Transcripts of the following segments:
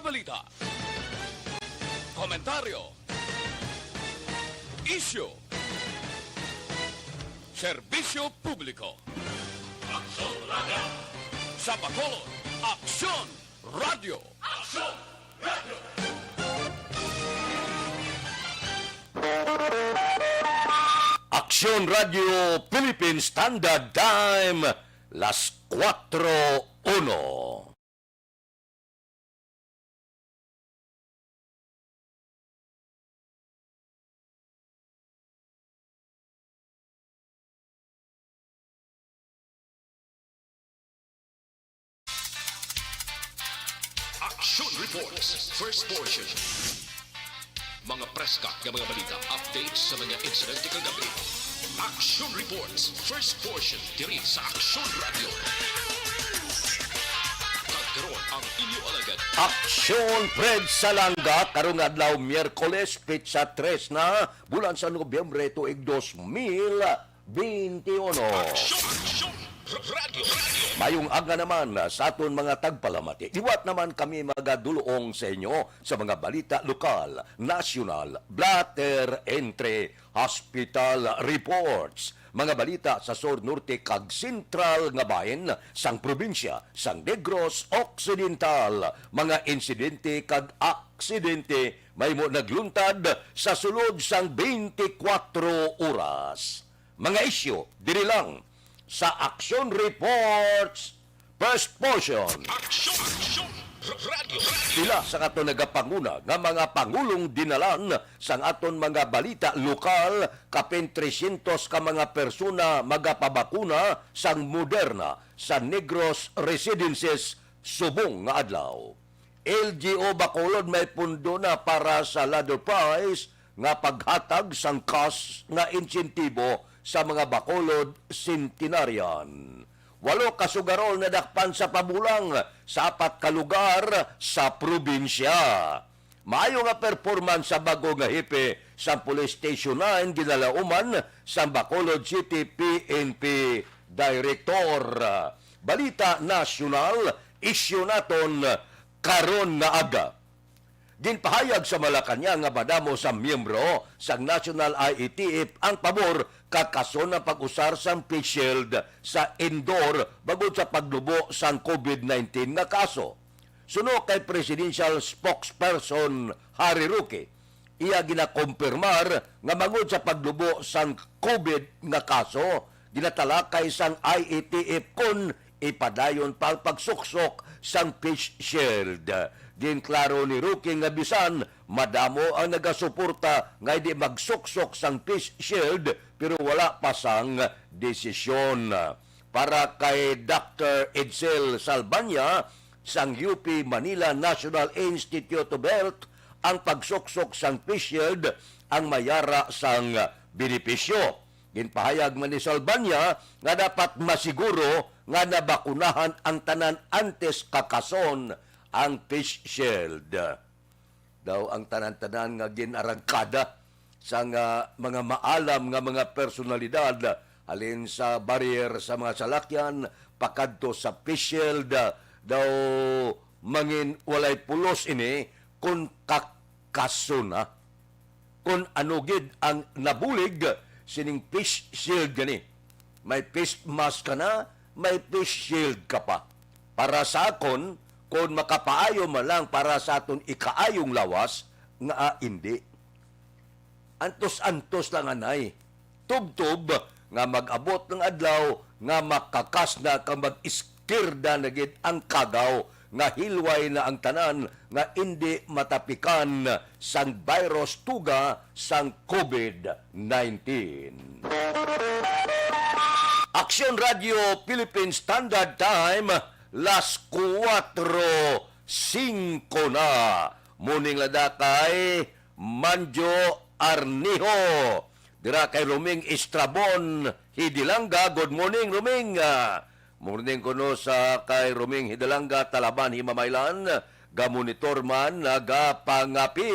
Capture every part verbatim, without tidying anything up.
Balita, komentaryo, isyu, serbisyo publiko. Aksyon Radio. Sa Bacolod, Aksyon Radio. Aksyon Radio. Aksyon Radio Philippine Standard Time, las cuatro uno. Action Reports, first portion. Mga preska nga mga balita, updates sa mga insidente kagabi. Action Reports, first portion, diri sa Action Radio. Kag karon ang inyo alagad. Action Fred Salanga, karong adlaw, Miyerkules, petsa tres na, bulan sa Nobyembre, tuig dos mil beinti uno. Action, action, radio, radio. Mayong aga naman sa aton mga tagpalamati. Liwat naman kami magadulong sa inyo sa mga balita lokal, nasyonal, blotter, entre hospital reports, mga balita sa sur, norte, kag sentral nga bahin sang probinsya sang Negros Occidental, mga insidente kag aksidente mahimo nagluntad sa sulod sang twenty-four oras. Mga isyu diri lang sa Action Reports First Portion. Action, action, radio, radio. Pila sa aton nagapanguna nga mga pangulong dinalan sang aton mga balita lokal, kapin trescientos ka mga persona magapabakuna sang Moderna sa Negros Residences subong nga adlaw. L G U Bacolod may pundo na para sa ladder prize nga paghatag sang cash nga insentibo sa mga Bacolod centenarian. Walo ka sugarol nadakpan sa pabulang sa apat ka lugar sa probinsya. Maayo nga performance sa bago nga hepe sa Police Station nine, ginalauman sang Bacolod City P N P Director. Balita nasyonal, isyu naton karon nga aga. Ginpahayag sa Malacañang nga madamo sa miyembro sang National I A T F ang pabor kakason ang pag-usar sang face shield sa indoor bangod sa paglubo sang covid nineteen nga kaso. Suno kay Presidential Spokesperson Harry Roque, iya ginakompirmar nga bangod sa paglubo sang covid nga kaso, ginatalakay sang I A T F kon ipadayon pa ang pagsuksok sang face shield. Ginklaro ni Roque nga bisan madamo ang nagasuporta nga hindi magsuksok sang face shield, pero wala pa sang desisyon. Para kay Doctor Edsel Salbaña sang U P Manila National Institute of Health, ang pagsuksok sang face shield ang mayara sang benepisyo. Ginpahayag man ni Salbaña nga dapat masiguro nga nabakunahan ang tanan antes kakason ang face shield. Daw ang tanan-tanan nga gin-arangkada sang mga maalam nga mga personalidad, halin sa barrier sa mga salakyan pakadto sa face shield, daw mangin walay pulos ini kon kakaso na. Kon ano gid ang nabulig sining face shield gani. May face mask ka na, may face shield ka pa. Para sa akon, kon makapaayo man lang para sa aton ikaayong lawas, nga, ah, indi. Antos-antos lang anay. Tubtob nga mag-abot ang adlaw nga makakas na kag mag-iskirda na gid ang kagaw, nga hilway na ang tanan nga indi matapikan sang virus tuga sang covid nineteen. Aksyon Radio Philippine Standard Time, las kuwatro singko na. Morning lada kay Manjo Arnijo. Dira kay Roming Estrabon Hidilanga. Good morning, Roming. Ah, morning kuno sa kay Roming Hidilanga, Talaban, Himamaylan. Gamonitor man, nagapangapi.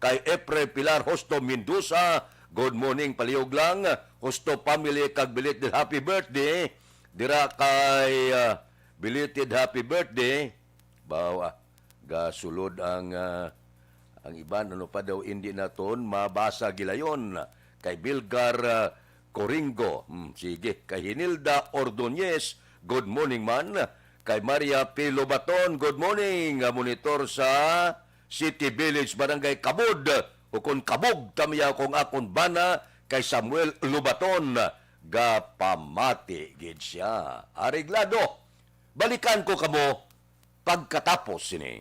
Kay Efren Pilar Hosto Mendoza, good morning, palihog lang. Hosto family kag belated happy birthday. Dira kay, ah, belated happy birthday. Bawa. Gasulod ang, ah, ang iban, ano pa daw, hindi naton mabasa gilayon. Kay Bilgar, ah, Coringo, hmm, sige. Kay Hinilda Ordonez, good morning man. Kay Maria P. Lobaton, good morning. Ah, monitor sa City Village, Barangay Kabod, o kon Kabog, tamiya kung akon bana, kay Samuel Lobaton, gapamati gid siya. Areglado, balikan ko kamo pagkatapos sini.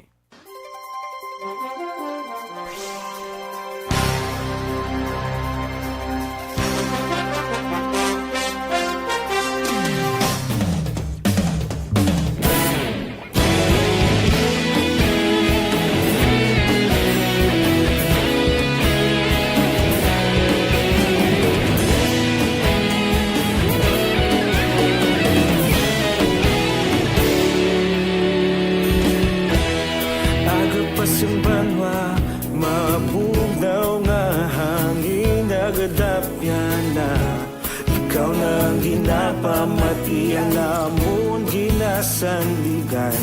Aga pa sing banwa, mabugnaw nga hangin, nagadapyan na. Ikaw na ang ginapamati, ang amon ginasandigan.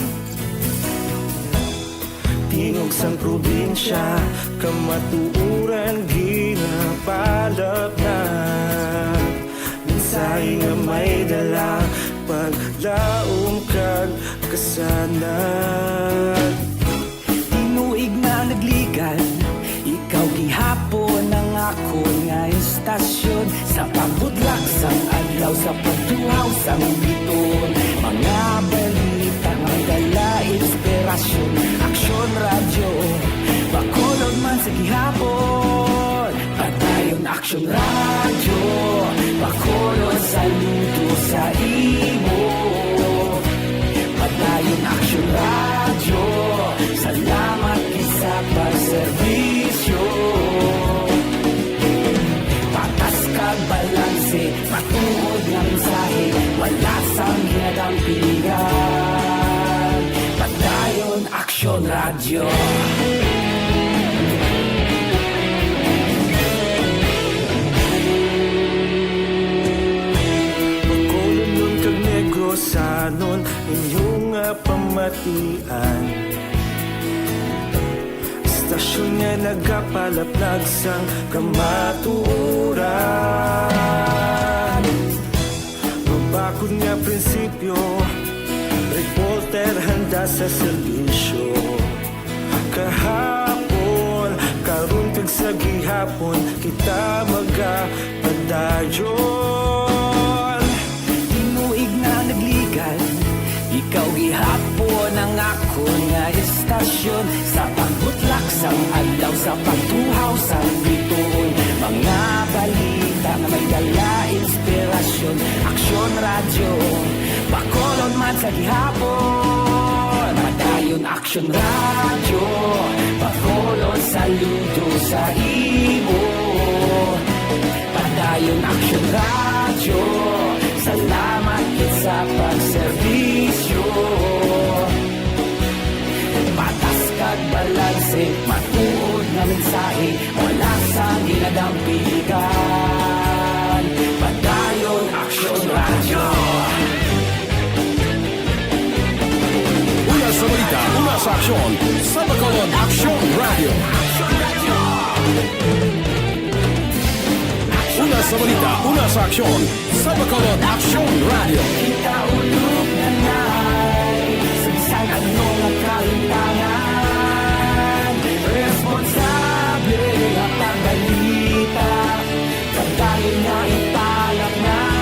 Tingog sang probinsya, kamatuoran ginapalapnag. Mensahe nga may dala, paglaom kag kasanag. Tinuig na nagligan, ikaw gihapon ang akon nga istasyon. Sa pagbutlak sang adlaw, sa pagtuhaw sang bituon, mga balita may dala inspirasyon. Aksyon Radyo, Bacolod man sa gihapon. Padayon Aksyon Radyo, Bacolod, saludo sa imo. Padayon Aksyon Radyo, salamat gid sa pagserbisyo. Patas kag balanse, matuod nga mensahe, wala sang ginadampigan. Padayon Aksyon Radyo. Bacolodnon kag Negrosanon, inyo nga pamatian. Istasyon nga nagapalapnag sang kamatuoran. Mabakod nga prinsipyo, reporter handa sa serbisyo. Kahapon, karon, kag sa gihapon, kita magapadayon. Tinuig na nagligan, ikaw gihapon ang akon nga istasyon. Sa pagbutlak sang adlaw, sa pagtuhaw sang bituon, mga balita nga may dala inspirasyon. Aksyon Radyo, Bacolod man sa gihapon. Padayon Aksyon Radyo, Bacolod, saludo sa imo. Padayon Aksyon Radyo, salamat gid sa pagserbisyo. Patas kag balanse, matuod nga mensahe, wala sang ginadampigan. Padayon Aksyon Radyo. Una sa balita, una sa aksyon, sa Bacolod Aksyon Radyo. Una sa balita, una sa aksyon, sa Bacolod Aksyon Radyo. Kita ulog na nay, sa bisan ano nga kalimtangan, responsable nga pagbalita, pagdayon nga ipalapnan.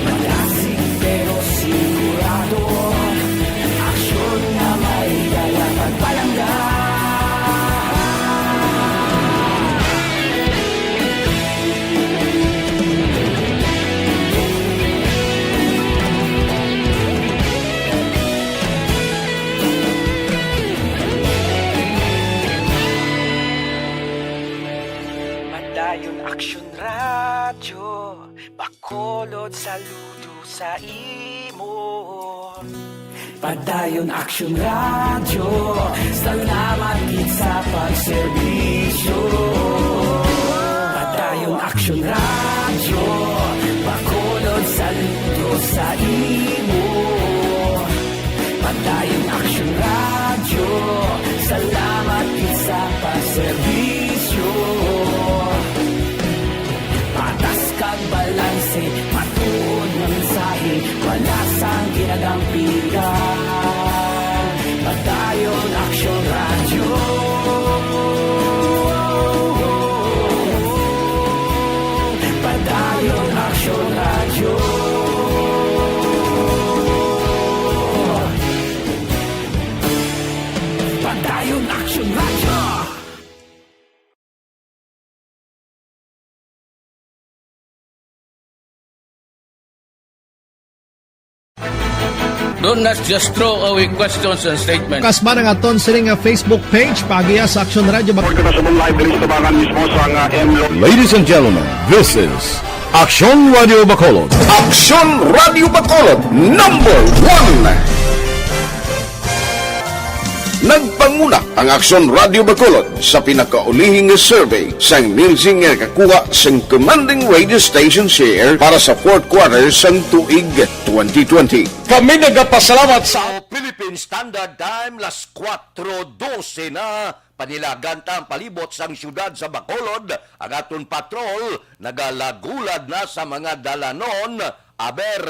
Madasig pero sigurado, aksyon nga may dala pagpalangga. Padayon Aksyon Radyo, Bacolod, saludo sa imo. Padayon Aksyon Radyo, salamat gid sa pagserbisyo. Padayon Aksyon Radyo, Bacolod, saludo sa imo. Padayon Aksyon Radyo, Dayon Action Radyo. Don't not just throw away questions and statements. Kasma nga aton sini nga Facebook page, paagiha sa Action Radio Bac- Report kita sa mga live diri sa tabangan mismo sa nga M L O. Ladies and gentlemen, this is Action Radio Bacolod. Action Radio Bacolod, number one. Nagpanguna ang Action Radio Bacolod sa pinakaulihi nga survey sang Nielsen nga nakakuha sang commanding radio station share para sa fourth quarter sang tuig twenty twenty. Kami nagapasalamat sa Philippine Standard Time, las kuwatro dose na. Panilagan ta ang palibot sang siyudad sa Bacolod. Ang aton patrol nagalagulad na sa mga dalanon. Aber,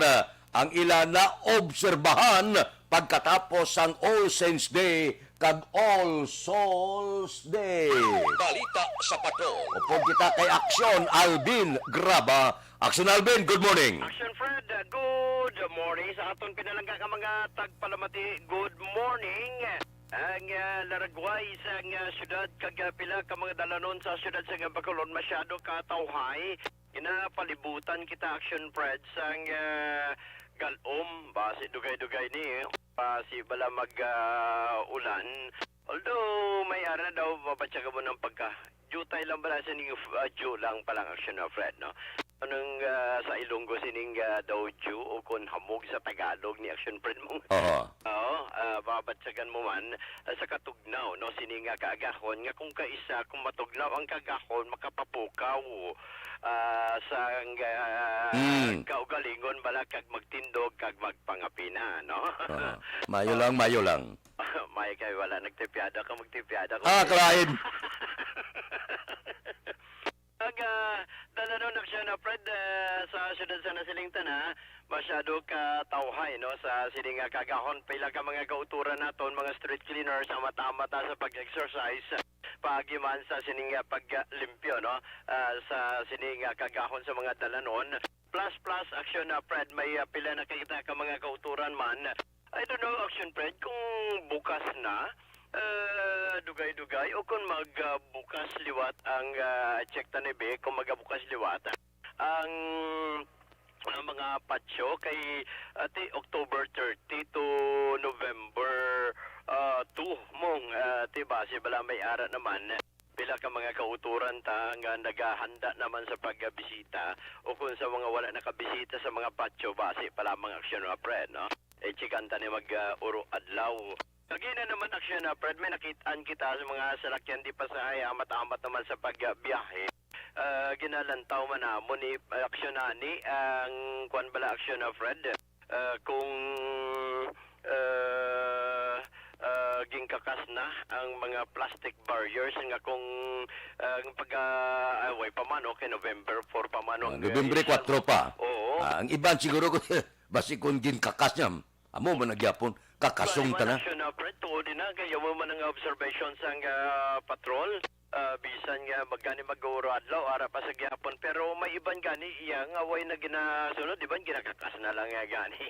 ang ila naobserbahan pagkatapos sang All Saints Day kag All Souls Day. Balita sa Patrol. Upod kita kay Aksyon Alvin Graba. Aksyon Alvin, good morning. Action Fred, uh, good morning. Sa aton pinalangga nga mga tagpalamati, good morning. Ang, uh, laragway sang, uh, syudad kag, uh, pila ka mga dalanon sa syudad sa Bacolod masyado ka tawhay. Ginapalibutan kita, Action Fred, sang, ah, gal-om, basi dugay-dugay ni, basi bala mag, ah, ulan. Although, may ara daw, mabatyagan mo ng pagka, jutay lang bala sining, ah, ju lang palang, Action, ah, Fred, no? Anong, ah, sa Ilonggo sining, ah, daw ju o kon hamog sa Tagalog ni Action Fred mo? Oho. Oo, ah, mabatyagan mo man, ah, sa katug- tugnaw, no, sini nga kaagahon, nga kung kaisa, kung matugnaw ang kaagahon, makapapukaw, ah, sang, ah, Mm. kaugalingon bala kag magtindog kag magpangapina, no? Oo. Mayo lang, mayo lang. May kay wala nagtipyada ka, magtipyada ko. Ah, kalain. Ang, ah, dalanon, Action, ah, Fred, ah, sa siyudad sa Nasilingtan, ha, masyado ka tawhay, no, sa sining, ah, kagahon. Pila ka mga kauturan naton, mga street cleaners, ang mata-mata sa pag-exercise, paagi man sa sining, ah, paglimpyo, no, ah, sa sining, ah, kagahon sa mga dalanon. Plus, plus, Action, ah, Fred, may, ah, pila na kita ka mga kauturan man. I don't know, Action Fred, kung bukas na, ah, dugay-dugay, o kung mag, ah, bukas liwat ang, ah, check ta ni be, kung magabukas liwat ang, ah, mga patio kay, ah, ti October thirty to November, ah, two mong, ah, ti base bala may ara naman. Pila ka mga kauturan ta nga nagahanda naman sa pagbisita o kung sa mga wala nakabisita sa mga patio, basi pa lamang Action, mga friend, no? Eh, chikan ta ni mag, ah, uro adlaw. Lagi na naman Action, ah, Fred, may nakitaan kita sa mga salakyan di pasahe, amat-amat naman sa pagbiyahe. Ah, ginalantaw man namon ni Action ani ang kwan bala Action, ah, Fred. Ah, kung, ah, ah, gingkakas na ang mga plastic barriers nga kung, ah, ang pag, ah, ah, way pa man, okay, November four pa man Ah, ang, November ah, kwatro pa. Oo. Ah, ang iban siguro ko, basi kung ginkakas niya, amo man ang gyapon, kakasong Bali man tanan. Action, ah, Fred, tuod din na, kaya mo man ang observation sa, ah, patrol. Ah, bisan nga magani mag-uuro adlaw, ara pa sa gihapon. Pero may iban gani iya nga way na ginasunod, iban ginakakas na lang nga gani.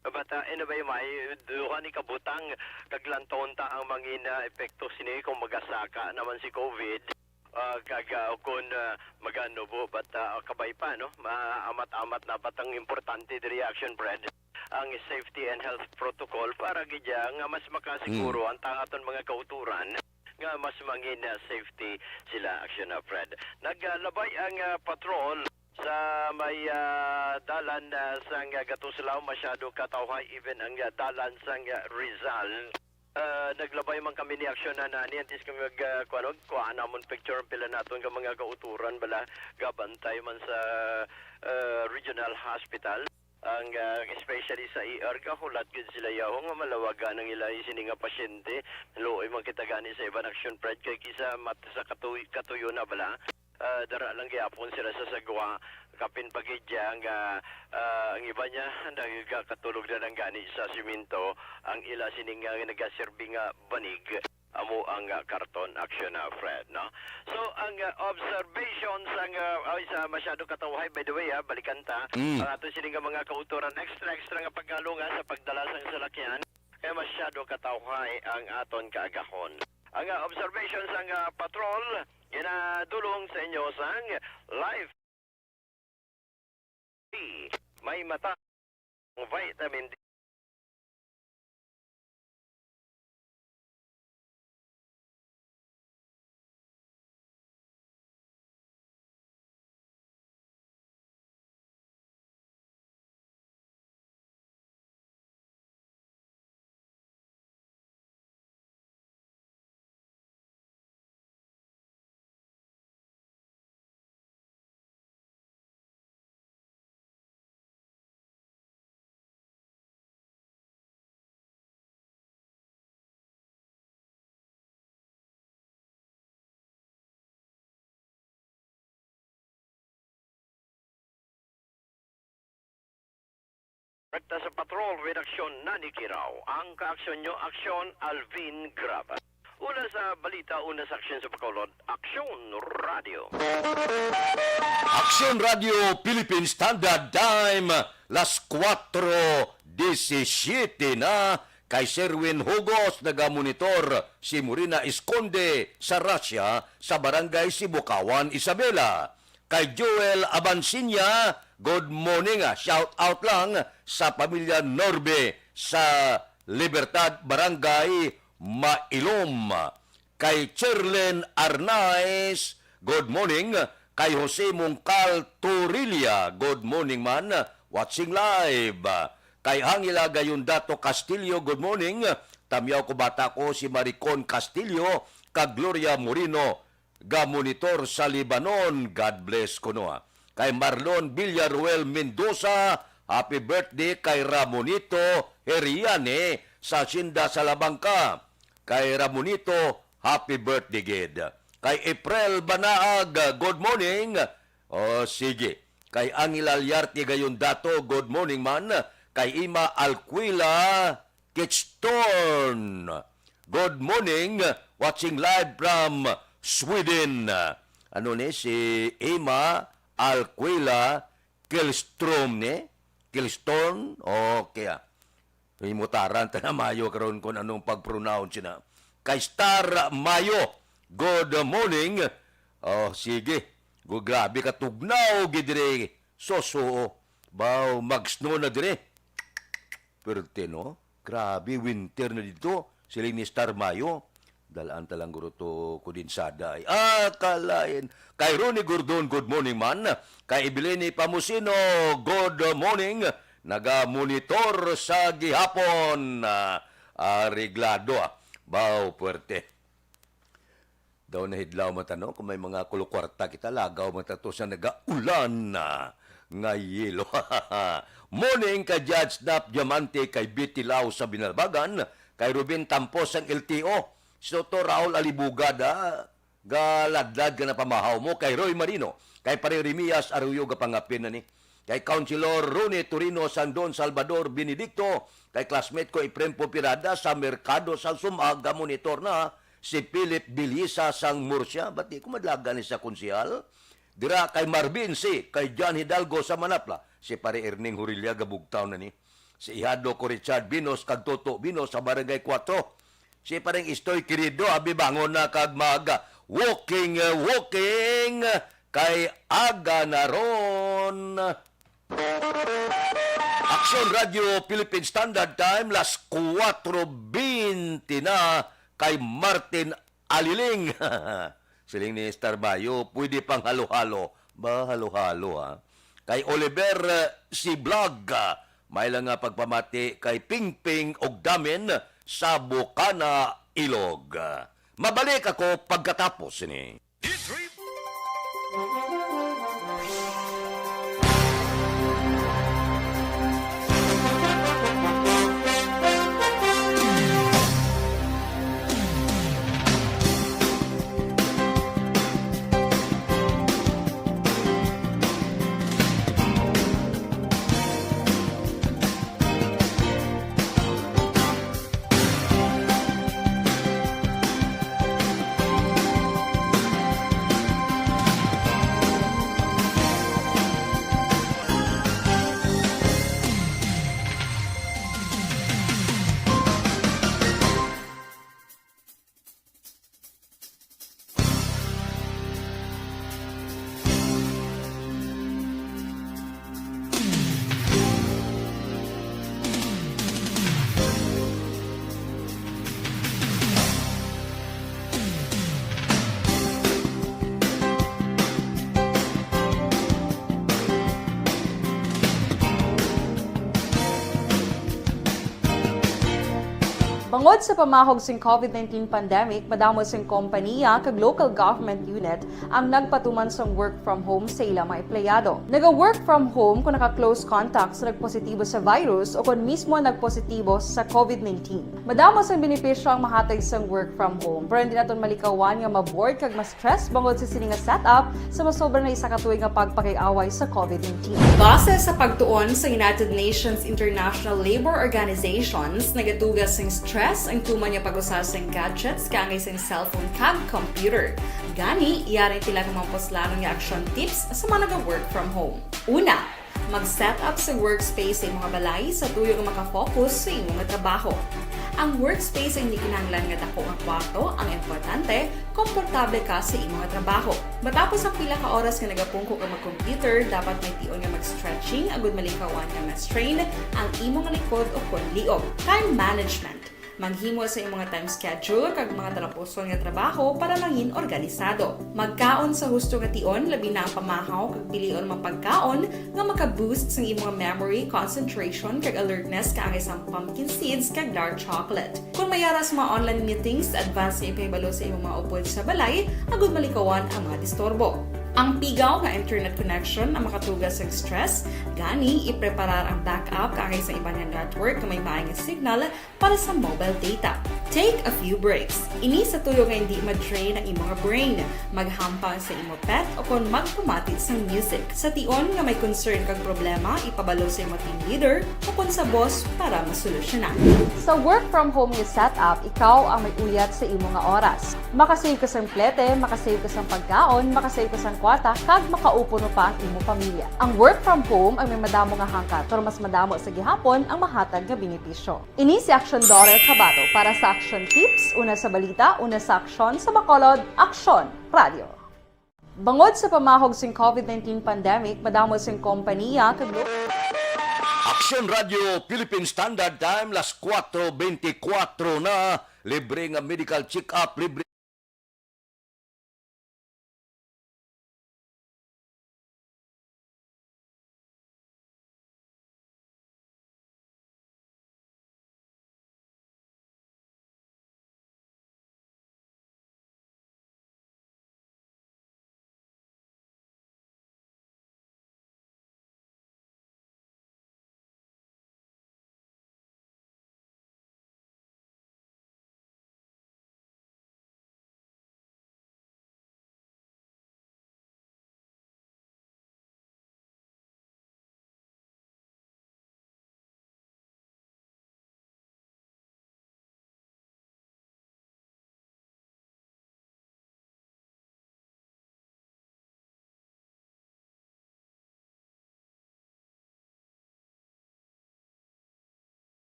But, ah, anyway, may duha ni kabutang kag lantawon ta ang mangin, ah, epekto sini kung magasaka naman si COVID. Ah, kag, ah, kung, ah, maganubo, but, ah, kabay pa, no? Ma-, amat-amat na, but ang importante diri, Action Fred, ang safety and health protocol para gid, ah, nga mas makasiguro Mm. ang ta-, aton mga kauturan nga mas mangin, ah, safety sila, Action, ah, Fred. Naglabay ang, ah, patrol sa may, ah, dalan, ah, sang, ah, Gatuslao, masyado katawhay, even ang, ah, dalan sang, ah, Rizal. Ah, naglabay man kami ni Action, ah, nani, antes kami mag, ah, kuwan, og kuha namon picture, ang pila naton nga mga kauturan bala, gabantay man sa, ah, Regional Hospital. Ang, ah, especially sa E R, kahulat gid sila yaho nga malawagan ang ila sini nga pasyente. Luoy man kita gani sa iban, Action Fred, kay kisa mat-, sa katuy-, katuyo na bala. Ah, dara lang gyapon sila sa sagwa. Kapin pa gid dya nga, ah, ang iba niya nagakatulog na lang gani sa simento. Ang ila sini nga nagaserbi nga banig, amo ang, ah, karton, Action, ah, Fred, no? So, ang, ah, observation sa, ah, ay, sa masyado katawhay, by the way, ah, balikan ta, Mm. ang ato sini nga mga kauturan, extra, extra nga pagkalunga sa pagdala sang salakyan, Kay masyado katawhay ang aton kaagahon. Ang, ah, observation sang, ah, patrol ginadulong sa inyo sang Life. May mata ang vitamin D. Rekta sa patrol, redaksyon na ni Kiraw. Ang kaaksyon nyo, aksyon, Alvin Graba. Una sa balita, una sa aksyon sa Bacolod, Aksyon Radio. Aksyon Radio Philippine Standard Time, las kuwatro disisiete na. Kay Sherwin Hugos nagamonitor, si Morina Esconde sa Russia, sa Barangay Sibukawan, Isabela. Kay Joel Abansiña, good morning, ah, shout out lang sa pamilya Norbe sa Libertad, Barangay Mailom. Kay Cherlen Arnaiz, good morning. Kay Jose Mongcal Torilla, good morning man. Watching live. Kay Angela Gayondato Castillo, good morning. Tamyaw ko bata ko si Maricon Castillo kag Gloria Moreno, ga-monitor sa Lebanon. God bless kuno, ah. Kay Marlon Villaruel Mendoza, happy birthday. Kay Ramonito Heriane sa Hacienda Salamanca. Kay Ramonito, happy birthday gid. Kay April Banaag, good morning. O, sige. Kay Angela Liarte Gayondato, good morning man. Kay Ima Alquila Kitstorn, good morning. Watching live from Sweden. Ano ni si Ima Alquila Killstrom ni? Killstrom? Okay, ah. Himutaran ta na mayo karon kung anong pag-pronounce na. Kay Star Mayo, good morning. Oh, sige. Gu-, grabe ka tugnaw gid diri. Soso. Baw, mag-snow na diri. Perte, no? Grabe, winter na dito. Siling ni Star Mayo. Dalaan ta lang guro to kondensada ay. Ah, kalain. Kay Ronnie Gordon, good morning man. Kay Evelyn Pamusino, good morning. Naga-monitor sa gihapon. Ah, areglado, ah. Baw, puwerte. Daw nahidlaw man ta, no? Kung may mga kulukwarta kita, lagaw man ta to sa nagaulan na nga yelo. Morning kay Judge Nap Diamante, kay Betty Lau sa Binalbagan, kay Ruben Tampos sang L T O, si Doktor Raul Alibuga da, galadlad ka na pamahaw mo, kay Roy Marino, kay Pare Remias Arroyo, gapangapin na ni. Kay Councilor Ronnie Torino sang Don Salvador Benedicto, kay classmate ko Efren Popirada sa Merkado sang Sumag, ga-monitor na si Philip Bilisa sang Murcia, ba't di ko madlagan ni sa konsehal? Dira kay Marvin C, kay John Hidalgo sa Manapla, si Pare Erning Hurilla gabugtaw na ni. Si Ihado ko Richard Binos kag Toto Binos sa Barangay Kuwatro. Si Pareng Istoy Querido, abi bangon na kag mag walking, walking kay aga na ron. Aksyon Radio Philippine Standard Time, las kuwatro bente na kay Martin Aliling. Siling ni Star Bayo, pwede pang halo-halo. Ba, halo-halo, ha? Kay Oliver, eh, si Vlog, ah, may lang nga pagpamati kay Pingping ug Damin sa Bukana, Ilog. Mabalik ako pagkatapos ni. Tungod sa pamahog sing covid nineteen pandemic, madamo sing kompaniya kag local government unit ang nagpatuman sang work from home sa ila mga empleyado. Naga-work from home kung naka-close contact sa nagpositibo sa virus o kon mismo nagpositibo sa covid nineteen. Madamo sang benepisyo ang mahatag sang work from home, pero hindi naton malikawan nga ma-bored kag ma-stress bangod sa sini nga setup sa masobra na isa ka tuig nga pagpakig-away sa covid nineteen. Base sa pagtuon sa United Nations International Labour Organizations, nagatuga sing stress ang tuman nga pag-usa sing gadgets kaangay sing cellphone kag computer. Gani, yari ang pila ka mga puslanon nga action tips sa mga naga-work from home. Una, mag-set up sa workspace sa imong balay sa tuyo nga makafocus sa imong trabaho. Ang workspace ay hindi kinahanglan nga dako nga kwarto, ang importante, komportable ka sa imong trabaho. Matapos ang pila ka oras nga nagapungko ka mag-computer, dapat may tion nga mag-stretching agud malikawan nga ma-strain ang imong likod o kon liog. Time management. Maghimo sa imong time schedule kag mga talapuson nga trabaho para mangin organisado. Magkaon sa husto nga tion, labi na ang pamahaw kag pilion mga pagkaon nga maka-boost sang imong memory, concentration, kag alertness kaangay sang pumpkin seeds kag dark chocolate. Kung may ara sa mga online meetings, advance nga ipahibalo sa imong mga upod sa balay agud malikawan ang mga disturbo. Ang pigaw nga internet connection ang makatuga sa stress, gani ipreparar ang backup kaangay sa iban nga network nga may maay nga signal para sa mobile data. Take a few breaks. Ini sa tuyo nga hindi ma-drain ang imong brain. Maghampang sa imo pet o kon magpamati sang music. Sa tion nga may concern kag problema, ipabalo sa imo team leader o kon sa boss para masolusyonan. Sa work from home nga setup, ikaw ang may uyat sa imo nga oras. Makasave ka sang plete, makasave ka sang pagkaon, makasave ka sang kwarta, kag makaupo pa ang imo pamilya. Ang work from home ang may madamo nga hangkat, pero mas madamo sa gihapon ang mahatag nga benepisyo. Ini si Action Daughter Kabato para sa Action Tips, una sa balita, una sa aksyon, sa Bacolod, Aksyon Radio. Bangod sa pamahog sing covid nineteen pandemic, madamo sing kompaniya kag lo- Action Radio Philippine Standard Time, las kuwatro bentikwatro na, libre nga medical check-up, libre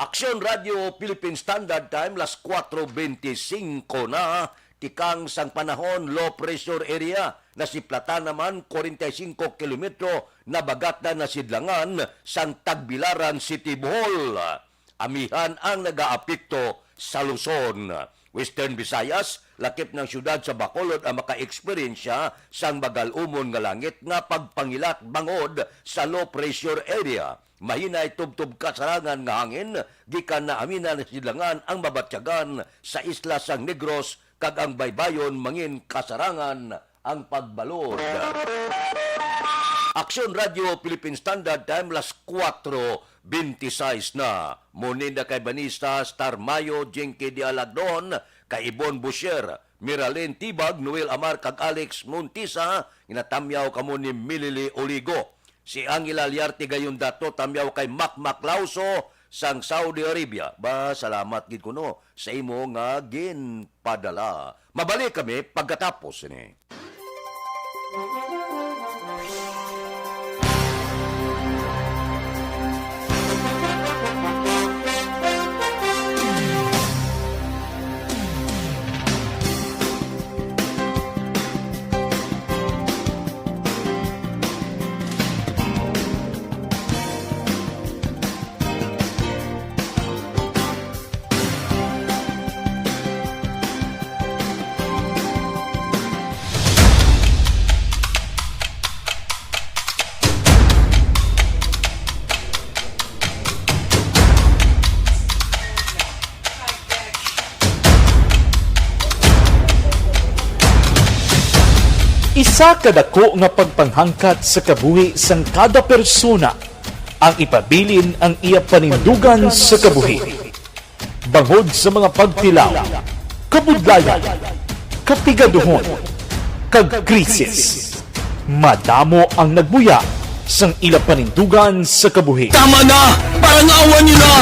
Aksyon Radio Philippine Standard Time, las kuwatro bentisinko na, tikang sang panahon, low pressure area, nasiplatan naman, kwarenta y singko kilometro, nabagat na nasidlangan sang Tagbilaran City, Bohol. Amihan ang nagaapekto sa Luzon. Western Visayas, lakip ng siyudad sa Bacolod ang maka-eksperyensya sang magal-umon nga langit nga pagpangilat bangod sa low pressure area. Mahinay tubtob kasarangan nga hangin gikan na amihan na sidlangan ang mabatyagan sa isla sang Negros kag ang baybayon mangin kasarangan ang pagbalod. Aksyon Radio Philippine Standard Time, las kuwatro bentiseis na. Muninda kay Vanessa Star Mayo, Jinky de Alagdon, kay Ibon Boucher, Miralyn Tibag, Noel Amar, kag Alex Montisa, ginatamyaw kamo ni Milili Oligo. Si Angela Liarte Gayon Dato, tamyaw kay Mac Mac Lauso sang Saudi Arabia. Ba, salamat gid kuno sa imo nga ginpadala. Mabalik kami pagkatapos sini. Sa kadako nga pagpanghangkat sa kabuhi sang kada persona, ang ipabilin ang iya panindugan sa kabuhi. Bangod sa mga pagtilaw, kabudlayan, kapigaduhon, kag krisis, madamo ang nagbuya sang ila panindugan sa kabuhi. Tama na! Parang awa niyo na!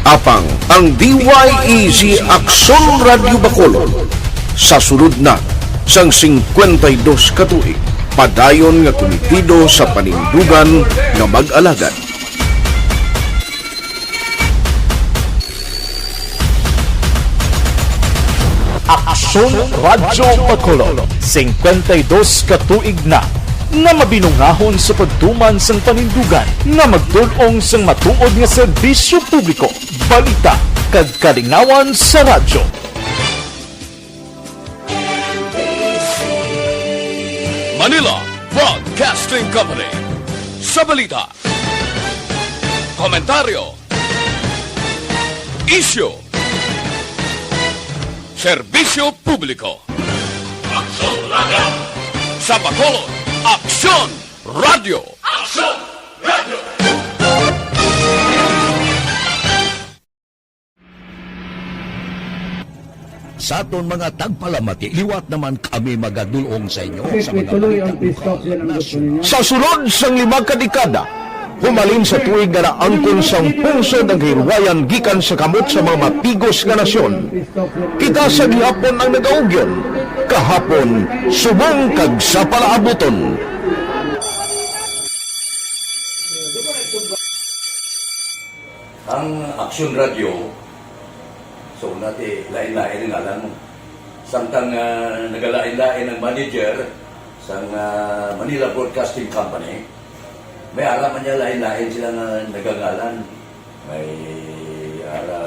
Apang ang D Y E Z Aksyon Radyo Bacolod sa sulod na sang singkwenta y dos ka tuig, padayon nga kumitido sa panindugan nga mag-alagad. Aksyon Radyo Bacolod, singkwenta y dos ka tuig na nga mabinungahon sa pagtuman sang panindugan nga magtul-ong sang matuod nga serbisyo publiko, balita, kag kalingawan sa radyo. Manila Broadcasting Company. Sa balita, komentaryo, isyu, serbisyo publiko. Aksyon Radyo. Sa Bacolod, Aksyon Radyo. Aksyon Radyo. Sa aton mga tagpalamati, liwat naman kami magadul-ong sa inyo sa mga balita lokal, nasyonal. Sa sulod sang lima ka dekada, humalin sa tuig nga naangkon sang pungsod ang kahilwayan gikan sa kamot sa mga mapigos nga nasyon, kita sa gihapon ang nagaugyon, kahapon, subong kag sa palaabuton. Ang Aksyon Radyo, so, una ti, lain-lain ang ngalan mo. Samtang, ah, nagalain-lain ang manager sang, ah, Manila Broadcasting Company, may ara man niya lain-lain sila nga nagangalan. May ara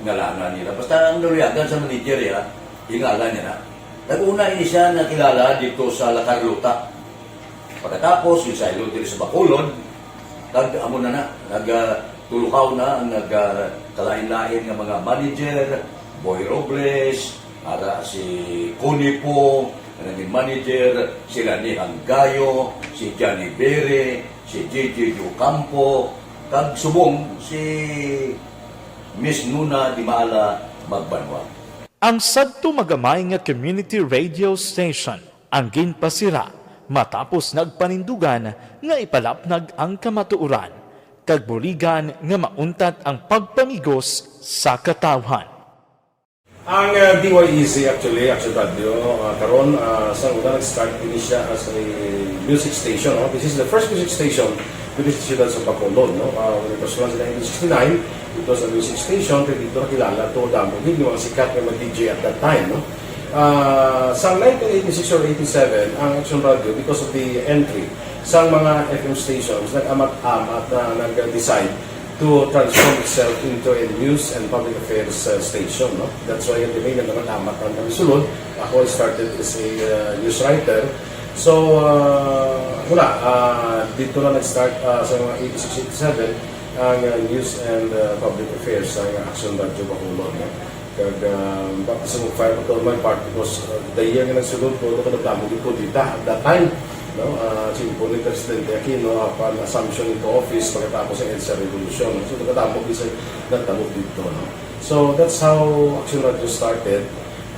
ngalangan nila. Basta ang naluyagan sa manager, ya, ingalan niya na. Nag-una ini siya nakilala dito sa La Carlota. Pagkatapos, yung saylo diri sa Bacolod, kag amo na na, nag, ah, tulukaw na ang nag, ah, kalain-lain nga mga manager, Boy Robles, ara si Connie Po, nga naging manager, si Rani Hanggayo, si Johnny Bere, si J J Ocampo, kag subong si Miss Nuna Dimala Magbanwa. Ang sadto magamay nga community radio station ang ginpasira matapos nagpanindugan nga ipalapnag ang kamatuoran kag buligan nga mauntat ang pagpamigos sa katawhan. Ang, uh, D Y E Z actually, Action Radio, uh, karon, uh, sa una nag-start ini siya as a music station, no? This is the first music station diri sa siyudad sa Bacolod, no? Uh, when it was launched in nineteen sixty-nine, it was a music station, kay dito nakilala to damo gid yung mga sikat nga mga D J at that time, no? Ah, sa nineteen eighty-six or eighty-seven, ang Action Radio, because of the entry sa mga F M stations, nag-amat-amat na nag-decide to transform itself into a news and public affairs, uh, station, no? That's why, yung nag-amat-amat ang kami sulod. Ako, I started as a, uh, news writer. So, uh, wala, uh, dito na nag-start, uh, sa mga eighty-six, eighty-seven, ang, uh, news and, uh, public affairs sa Action Radio Bacolod, no? Kag, ah, baptism of fire ko to my part because, ah, the year nga nagsulod ko, ako nagdamo gid ko dita at that time, no? Ah, simple ni Presidente Aquino, apan assumption into office pagkatapos ng EDSA Revolution, no? So, nagdamo gid sa nagdamo dito, no? So, that's how Action Radio started,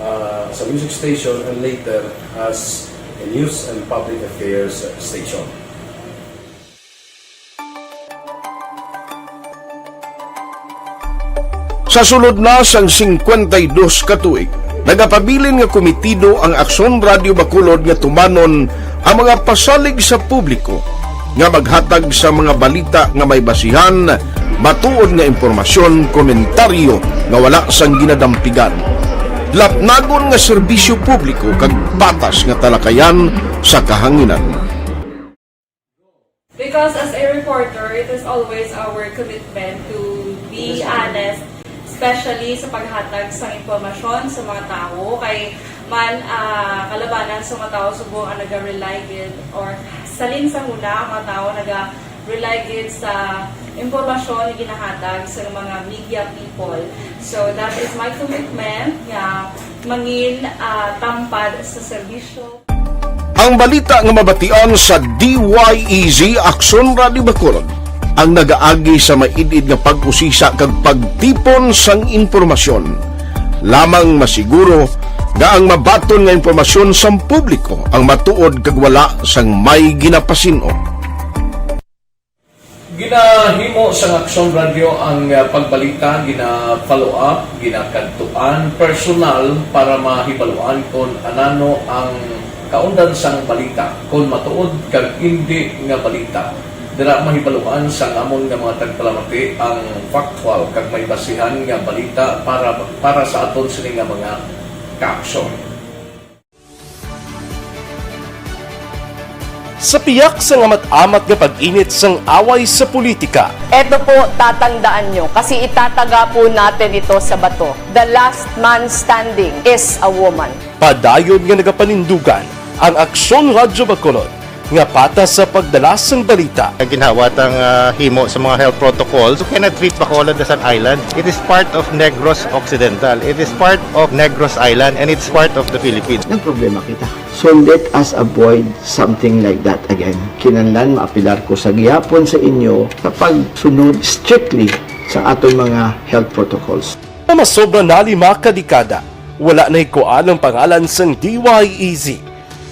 ah, as a music station and later as a news and public affairs station. Sa sulod na sang singkwenta y dos ka tuig, nagapabilin nga kumitido ang Aksyon Radio Bacolod nga tumanon ang mga pasalig sa publiko nga maghatag sa mga balita nga may basihan, matuod nga impormasyon, komentaryo nga wala sang ginadampigan, lapnagon nga serbisyo publiko kag patas nga talakayan sa kahanginan. Because as a reporter, it is always our commitment to be honest, especially sa paghatag sa impormasyon sa mga tawo. Kay man, ah, kalabanan sa mga tawo subong ang naga-rely gid or salin sa huna ang mga tawo naga Rely gid sa impormasyon nga ginahatag sa mga media people. So, that is my commitment nga mangin, ah, tampad sa serbisyo. Ang balita nga mabatian sa D Y E Z Aksyon Radio Bacolod ang nagaagi sa maid-id nga pag-usisa kag pagtipon sang impormasyon. Lamang masiguro nga ang mabaton nga impormasyon sang publiko ang matuod kag wala sang may ginapasin-o. Ginahimo sang Aksyon Radio ang, ah, pagbalita, gina-follow up, ginakadtuan personal para mahibaluan kon anano ang kaundan sang balita, kon matuod kag indi nga balita. Dira mahibaluan sang amon nga mga tagpalamati ang factual kag may basihan nga balita para, para sa aton sini nga mga kaaksyon. Sa piyak sang amat-amat nga pag-init sang away sa politika, Eto po, tatandaan nyo, kasi itataga po natin ito sa bato. The last man standing is a woman. Padayon nga nagapanindugan ang Aksyon Radyo Bacolod nga patas sa pagdala sang balita. Ginhawa tang, ah, himo sa mga health protocols. You cannot treat Bacolod as an island. It is part of Negros Occidental. It is part of Negros Island, and it's part of the Philippines. Nagproblema kita. So let us avoid something like that again. Kinahanglan maapilar ko sa gihapon sa inyo sa pagsunod strictly sa aton mga health protocols. Nga masobra na lima ka dekada, wala na hikuan ang pangalan sang D Y E Z,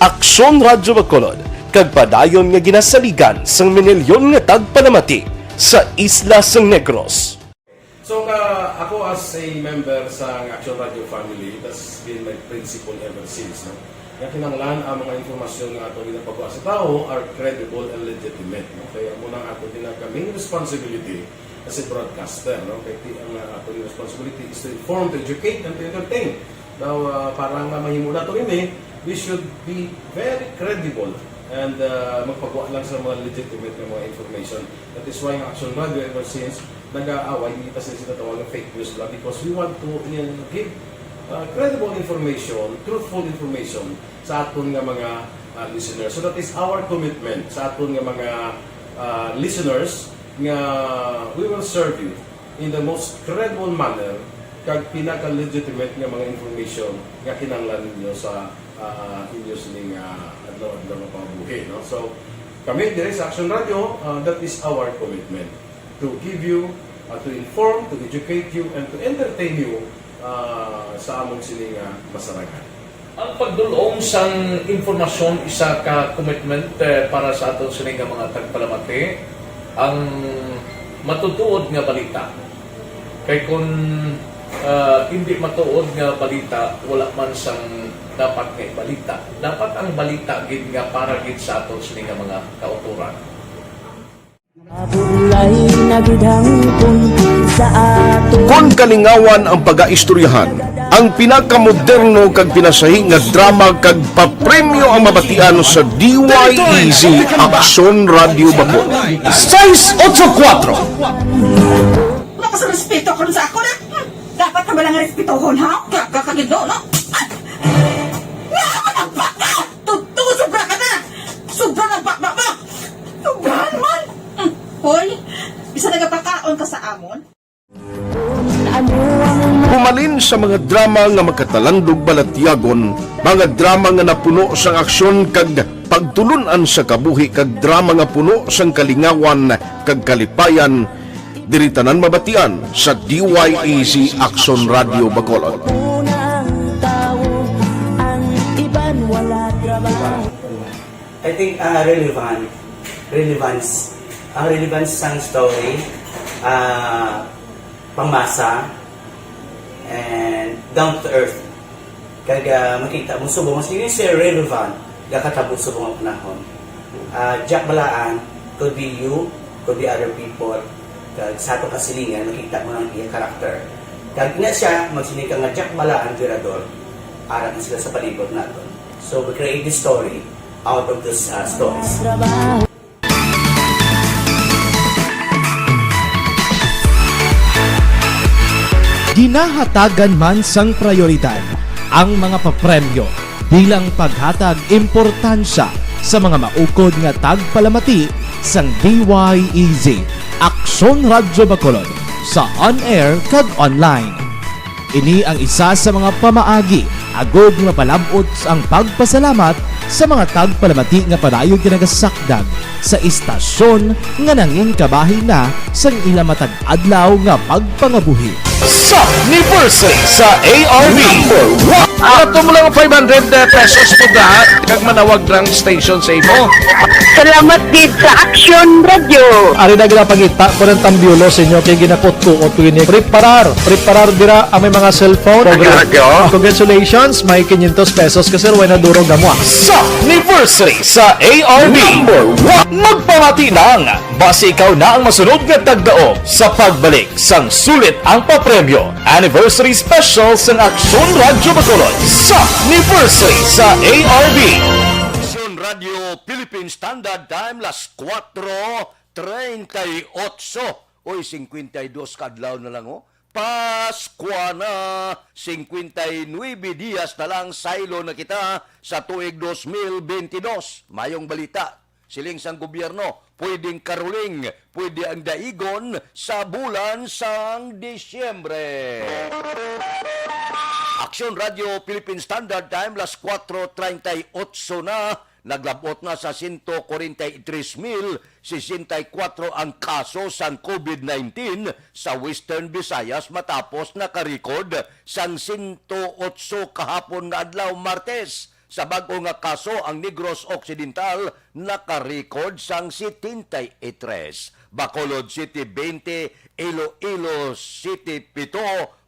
Aksyon Radyo Bacolod, kag padayon nga ginasaligan sang minilyon nga tagpalamati sa isla sang Negros. So, ka, ako as a member sa Action Radio family, that's been my principle ever since, no? Nga kinahanglan ang mga impormasyon nga ato ginapagawa sa tawo are credible and legitimate, no? Kaya amo na ang ato ginaka-, main responsibility as a broadcaster, no? Kay ti-, ang, uh, ato responsibility is to inform, to educate, and to entertain. Now, uh, para nga mahimo nato ini, we should be very credible and, uh, magpagawa lang sa mga legitimate nga mga information. That is why ang Action Radio ever since nag-aaway, hindi pa sila sinatawag ng fake news lang because we want to, uh, give, uh, credible information, truthful information sa aton nga mga, uh, listeners. So that is our commitment sa aton nga mga, uh, listeners nga we will serve you in the most credible manner kag pinaka-legitimate nga mga information nga kinahanglan ninyo sa, ah, inyo sining, ah, adlaw-adlaw nga pangabuhi, no? So, kami diri sa Action Radio, ah, that is our commitment, to give you, ah, to inform, to educate you, and to entertain you, ah, sa among sini nga masarangan. Ang pagdul-ong sang impormasyon isa ka commitment, eh, para sa aton sini nga mga tagpalamati, ang matutuod nga balita. Kay kun, ah, indi matuod nga balita, wala man sang dapat nga ibalita. Dapat ang balita gid nga para gid sa aton sini nga mga kautoran. Mabulay na gid hangpon sa aton. Kon kalingawan ang pagaistoryahan, ang pinakamoderno kag pinasahi nga drama kag papremyo ang mabatian sa D Y E Z Aksyon Radio Bacolod. Seis ocho kuatro. Wala ka sa respeto karon sa ako na. Hmm. Dapat ka ba lang respetohon, ha? Ka, ka, kagido, no? Ah! Nga ka nagbaka! Tuto, sobra ka na! Sobra na ba, ba, ba? Sobrahan man! Hmm. Hoy, bisa nagapakaon ka sa amon? Humalin sa mga drama nga makatalandog balatyagon, mga drama nga napuno sang aksyon kag pagtulun-an sa kabuhi, kag drama nga puno sang kalingawan kag kalipayan, diri tanan mabatian sa D Y E Z Aksyon Radio Bacolod. I think, ah, relevant. Relevance. Ang relevance sang story, ah, pangmasa, and down to earth. Kag, ah, makita mo subong, mas yun is relevant, gakatabo subong ang panahon. Ah, Jack Balaan could be you, could be other people. Kag sa ato kasilingan, makita mo ang iya character. Kag ina siya, magsiling ka nga Jack Balaan, Virador, ara na sila sa palibot naton. So, we create this story out of those, uh, stories. Ginahatagan man sang prayoridad ang mga papremyo bilang paghatag importansya sa mga maukod nga tagpalamati sang D Y E Z, Aksyon Radyo Bacolod, sa on-air kag online. Ini ang isa sa mga pamaagi agud nga mapalab-ot ang pagpasalamat sa mga tagpalamati nga padayon ginagasakdag sa istasyon nga nangin kabahin na sang ila matag adlaw nga pagpangabuhi. Sa anniversary sa A R B. Number one. Ato mo lang five hundred pesos mo da, kag manawag lang station sa imo. Salamat gid sa Action Radio. Ari na ginapangita ko ng tambiolo sa inyo kay ginakutkuot ko ini. Preparar, preparar dira ang may mga cellphone. Action Radio. Congratulations, may quinientos pesos ka, sir, way na durog na mo, ah. Sa anniversary sa A R B. Number one. Magpamati lang. Basi ikaw na ang masunod nga tagdaog sa pagbalik sang Sulit ang Papremyo Anniversary Special sang Aksyon Radyo Bacolod sa Anniversary sa A R B. Aksyon Radyo Philippine Standard Time, las kuwatro treinta y ocho. Oy, singkwenta y dos ka adlaw na lang, oh. Paskwa na, singkwenta y nuebe dias na lang, saylo na kita sa tuig dos mil benti dos. Mayong balita, siling sang gobyerno, pwedeng karuling, pwede ang daigon sa bulan sang Disyembre. Aksyon Radio Philippine Standard Time, las kuwatro treinta y ocho na, naglabot na sa sento kwarenta y tres mil sesenta y kuwatro ang kaso sang COVID nineteen sa Western Visayas, matapos nakarecord sang sento otso kahapon nga adlaw, Martes. Sa bag-o nga kaso, ang Negros Occidental nakarecord sang setenta y tres, Bacolod City, twenty, Iloilo City, pito,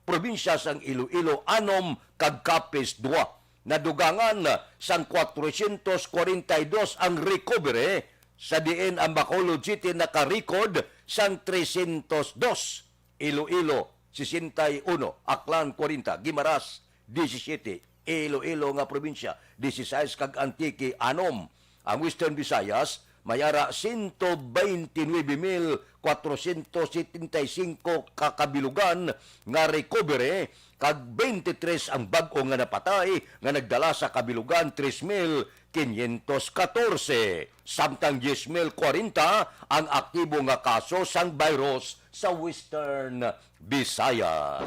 probinsya sang Iloilo, anom, kag Capiz, dua. Nadugangan sang kwatrocientos kwarenta y dos ang recovery, sa diin ang Bacolod City naka-record sang trescientos dos, Iloilo, sesenta y uno, Aklan, kwarenta, Guimaras, diyesisiyete, Iloilo nga probinsya, dieciséis, kag Antique, anom. Ang Western Visayas may ara sento baynte nuebe mil kwatrocientos setenta y singko ka kabilugan nga recovery, kag twenty-three ang bag-o nga napatay, nga nagdala sa kabilugan tres mil quinientos catorce, samtang diyes mil kwarenta ang aktibo nga kaso sang virus sa Western Visayas.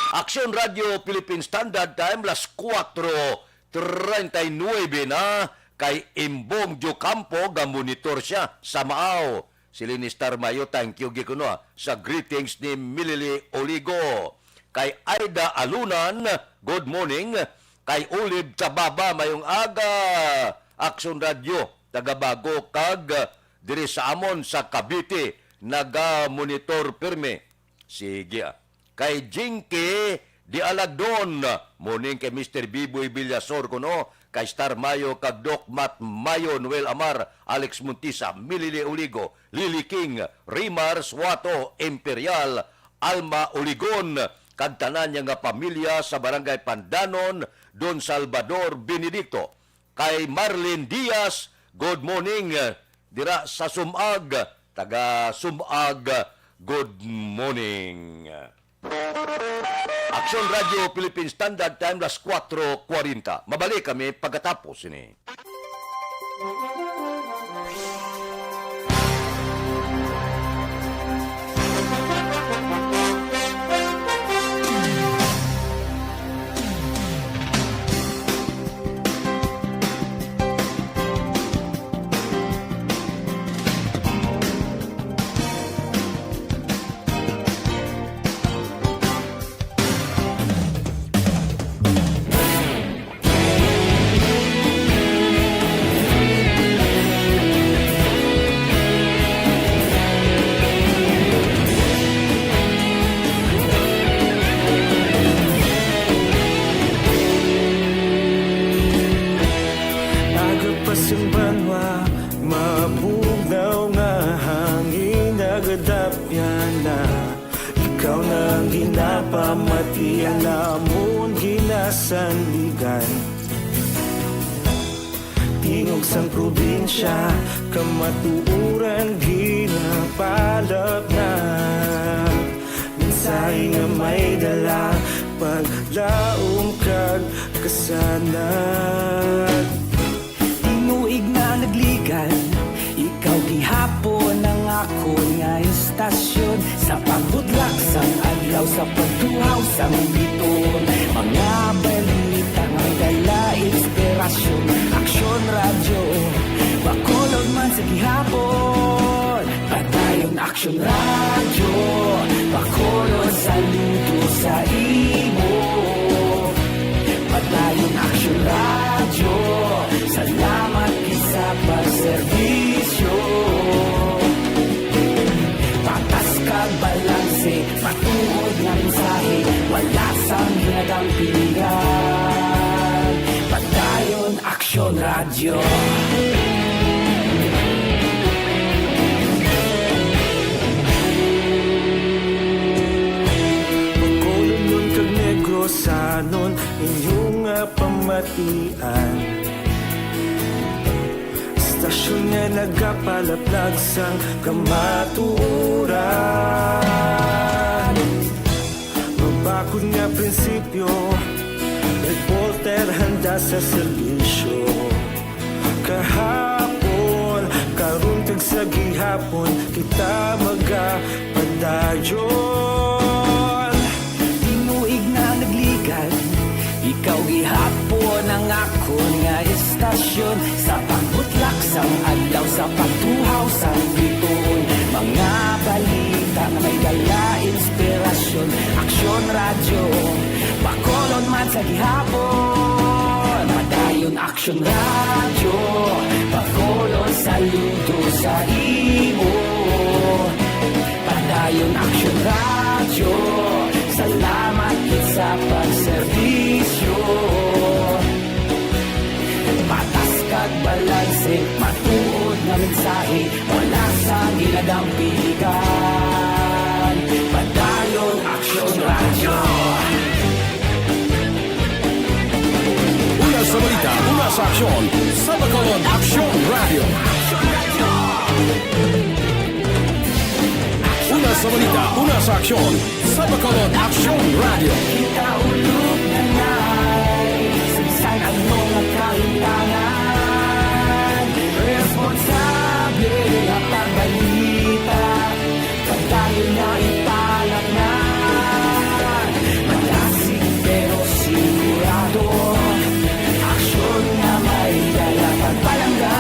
Aksyon Radio Philippine Standard Time, las kuwatro treinta y nuebe na, kay Imbong Diocampo, ga-monitor siya sa Maao. Si Linistar Mayo, thank you, gikuno, ah, sa greetings ni Milili Oligo. Kay Aida Alunan, good morning. Kay Olive Chababa, mayong aga, Aksyon Radio, taga Bago, kag, ah, diri sa amon sa Cavite, naga-monitor pirmi. Sige, ah. Kay Jinky Di Alagdon, morning kay Mister Biboy Villasor kuno, kay Star Mayo, kag Doc Matt Mayo, Noel Amar, Alex Montisa, Milili Oligo, Lily King, Rimar Suato, Imperial, Alma Oligon, kag tanan niya nga pamilya sa Barangay Pandanon, Don Salvador Benedicto. Kay Marlene Diaz, good morning, eh, dira sa Sumag, taga Sumag, good morning. Aksyon Radio Philippine Standard Time, las kuwatro kwarenta. Mabalik kami pagkatapos ini. Aga pa sang banwa, mabugnaw nga hangin nagadapyan na. Ikaw na ang ginapamati, ang amon ginasandigan. Tingog sang probinsya, kamatuoran ginapalapnat. Mensahe nga may dala, paglaom kag kasanag. Tinuig na nagligad, Ang adlaw sa pagtuhaw sang biton, mga balita nga may dala inspirasyon. Aksyon Radyo, Bacolod man sa gihapon. Padayon Aksyon Radyo, Bacolod saludo sa imo. Padayon Aksyon Radyo, salamat gid sa pagserbisyo. Patas kag balanse, matuod nga mensahe, wala sang ginadampigan. Padayon Aksyon Radyo. Bacolodnon kag Negrosanon, inyo nga pamatian. Istasyon nga nagapalaplag sang kamatuoran. Mabakod nga prinsipyo, reporter handa sa serbisyo. Kahapon, karon, kag sa gihapon, kita magapadayon. Tinuig na nagligad, ikaw gihapon ang akon nga istasyon. Sa pagbutlak sang adlaw, sa pagtuhaw sang bituon, mga balita nga may dala inspirasyon. Aksyon Radyo, Bacolod man sa gihapon. Padayon Aksyon Radyo, Bacolod saludo sa imo. Padayon Aksyon Radyo, salamat gid sa pagserbisyo. Patas kag balanse, matuod nga mensahe, wala sang ginadampigan. Padayon Aksyon Radyo. Una sa balita, una sa aksyon, sa Bacolod Aksyon Radyo. Una sa balita, una sa aksyon, sa Bacolod Aksyon Radyo. Kita ulog na na'y sa bisan ano nga kahimtangan. Responsable nga pagbalita, padayon nga ipalatnan. Malasig pero sigurado, aksyon nga may dala pagpalangga.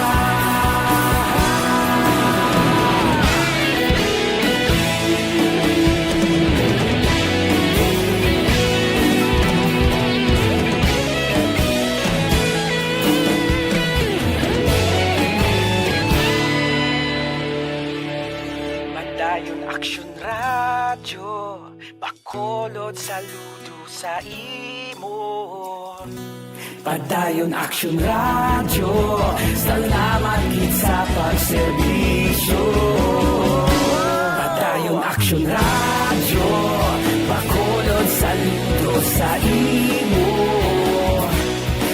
Padayon Aksyon Radyo, Bacolod saludo sa imo. Padayon Aksyon Radyo, salamat gid sa pagserbisyo. Padayon Aksyon Radyo, Bacolod saludo sa imo.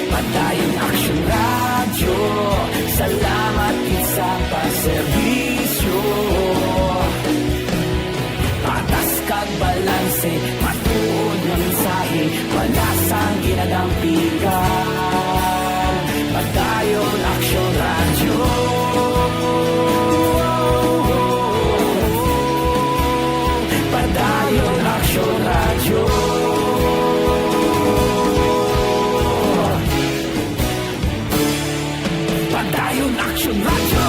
Padayon Aksyon Radyo, salamat gid sa pagserbisyo. Patas kag balanse, matuod nga mensahe, wala sang ginadampigan. Padayon Aksyon Radyo. Padayon Aksyon Radyo. Padayon Aksyon Radyo.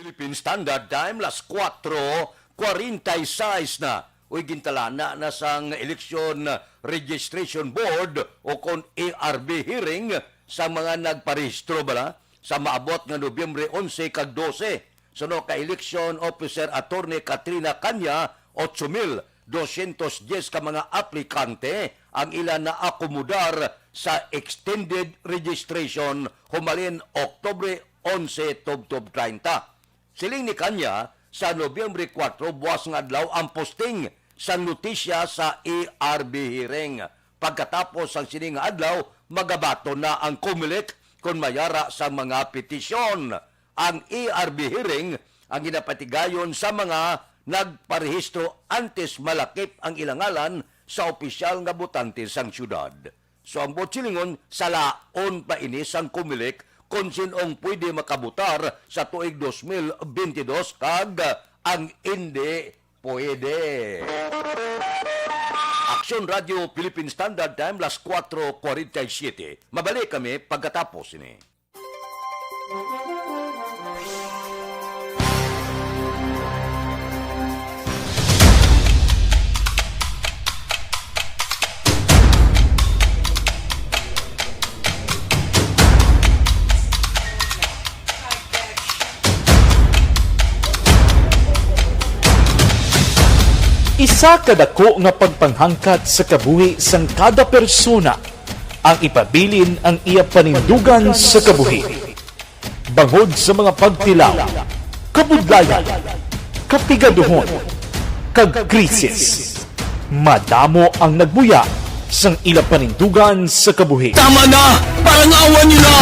Philippine Standard Time, las kuwatro kwarenta y seis na. Uy, gintalana na sang Election Registration Board o kon A R B hearing sa mga nagparehistro bala sa maabot nga Nobyembre onse kag dose. Suno kay Election Officer Attorney Katrina Caña, otso mil dosyentos dyes ka mga aplikante ang ila naakomodar sa extended registration humalin Oktubre onse tubtob treinta. Siling ni Caña, sa Nobyembre kuwatro, buas nga adlaw, ang posting sa notisya sa A R B hearing. Pagkatapos sang sini nga adlaw, magabaton na ang Comelec kon may ara sang mga petisyon. Ang A R B hearing ang ginapatigayon sa mga nagparehistro antes malakip ang ilang ngalan sa opisyal nga botante sang siyudad. So, ang buot silingon, salaon pa ini sang Comelec kon sin-ong pwede makabutar sa tuig dos mil bentidós kag ang indi pwede. Aksyon Radio Philippine Standard Time, las kuwatro kuwarenta y siyete. Mabalik kami pagkatapos ini. Isa ka dako nga pagpanghangkat sa kabuhi sang kada persona ang ipabilin ang iya panindugan sa kabuhi. Bangod sa mga pagtilaw, kabudlayan, kapigaduhon, kag krisis, madamo ang nagbuya sang ila panindugan sa kabuhi. Tama na! Parang awan niyo na!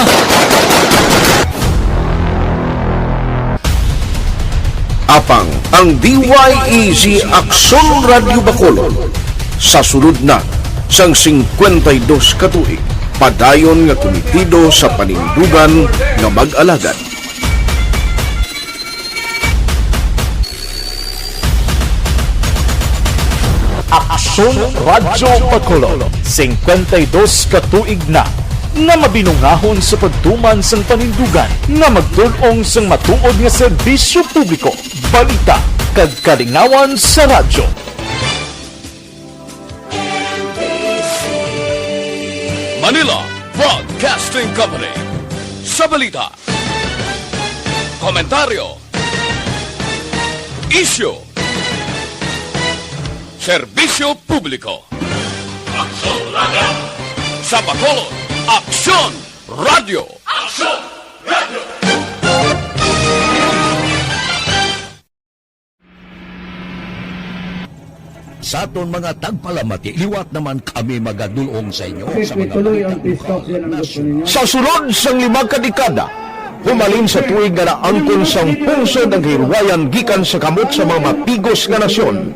Apang ang D Y E Z Aksyon Radyo Bacolod sa sulod na sang singkwenta y dos ka tuig, padayon nga kumitido sa panindugan nga mag-alagad. Aksyon Radyo Bacolod, singkwenta y dos ka tuig na nga mabinungahon sa pagtuman sang panindugan nga magtul-ong sang matuod nga serbisyo publiko, balita, kag kalingawan sa radyo. Manila Broadcasting Company. Sa balita, komentaryo, isyu, serbisyo publiko. Aksyon Radyo. Sa Bacolod, Aksyon Radyo. Aksyon Radyo. Sa aton mga tagpalamati, liwat naman kami magadul-ong sa inyo sa mga balita lokal, nasyonal. Sa sulod sang lima ka dekada, humalin sa tuig nga naangkon sang pungsod ang kahilwayan gikan sa kamot sa mga mapigos nga nasyon,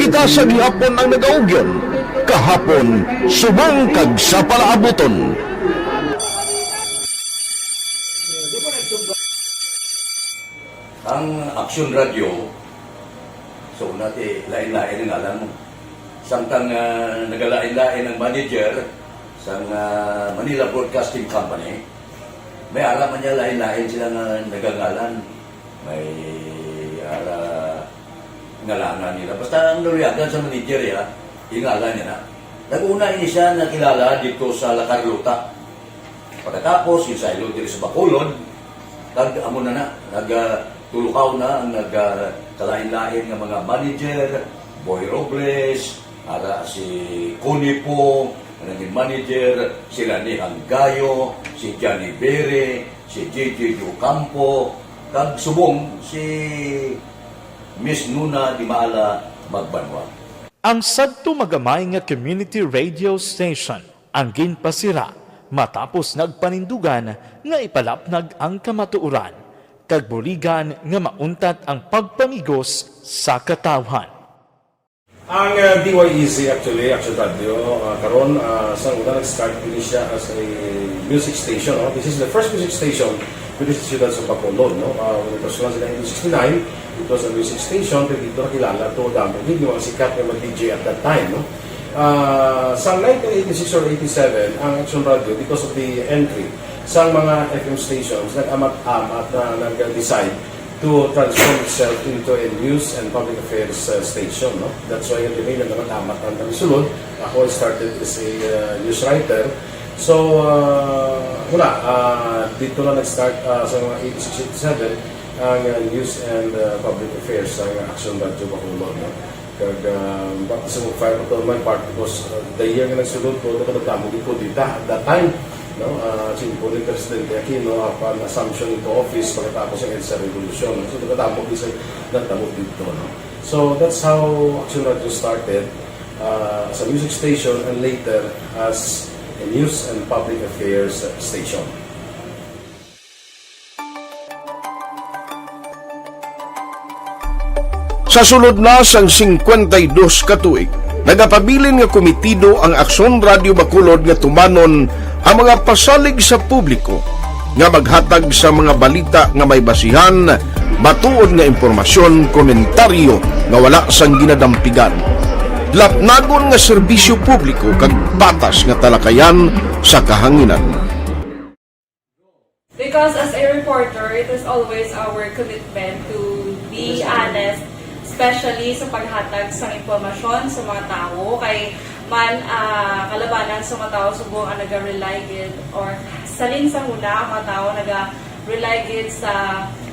kita sa gihapon ang nagaugyon, kahapon subong kag sa palaabuton. Ang Aksyon Radyo, so, nati, lain-lain ang ngalan mo. Samtang, ah, nagalain-lain ang manager sang, ah, Manila Broadcasting Company, may ara man niya lain-lain sila nga nagangalan. May ara ngalangan nila. Basta ang naluyagan sa manager, ya, ingalan niya na. Nag-una ini siya nakilala dito sa La Carlota. Pagkatapos, insaylo diri sa Bacolod, kag amo na na, nag, ah, tulukaw na ang nag, ah, kalain-lain nga mga manager, Boy Robles, ara si Connie Po, nga naging manager, sila ni Hanggayo, si Johnny Bere, si J J Ocampo, kag subong si Miss Nuna Dimala Magbanwa. Ang sadto magamay nga community radio station ang ginpasira matapos nagpanindugan nga ipalapnag ang kamatuoran kag buligan nga mauntat ang pagpamigos sa katawhan. Ang, uh, D Y E Z, actually, Action Radio, uh, karon, uh, sa una nag-start ini siya as a music station, no? This is the first music station within the siyudad sa Bacolod, no? Uh, when it was launched in nineteen sixty-nine, it was a music station, pero dito nakilala to damo gid yung mga sikat nga mga D J at that time, no? Ah, sa nineteen eighty-six or eighty-seven, ang Action Radio, because of the entry sa mga F M stations, nag-amat-amat na nag-decide to transform itself into a news and public affairs, uh, station, no? That's why the name nag-amat-amat ang sulod. Ako, I started as a, uh, news writer. So, uh, wala, uh, dito na nag-start, uh, sa mga eighty-six, eighty-seven ang, uh, news and, uh, public affairs sa Action Radio Bacolod, no? Kag, ah, baptism of fire pa to my part because, ah, the year nga nagsulod ko, nagkadamo gid ko dita at that time, no? Ah, simple ni Presidente Aquino, apan Assumption into office pagkatapos ng EDSA Revolution, no? So, nagkadamo gid sa nagtabo dito, no? So, that's how Action Radio started, ah, as a music station and later as a news and public affairs station. Sa sulod na sang singkwenta y dos ka tuig, nagapabilin nga kumitido ang Aksyon Radio Bacolod nga tumanon ang mga pasalig sa publiko. nga maghatag sa mga balita nga may basihan, matuod nga impormasyon, komentaryo nga wala sang ginadampigan. Lapnagon nga serbisyo publiko kag patas nga talakayan sa kahanginan. Because as a reporter, it is always our commitment to be honest, especially sa paghatag sa impormasyon sa mga tawo. Kay man, ah, kalabanan sa mga tawo subong ang naga-rely gid or salin sa huna ang mga tawo naga-rely gid sa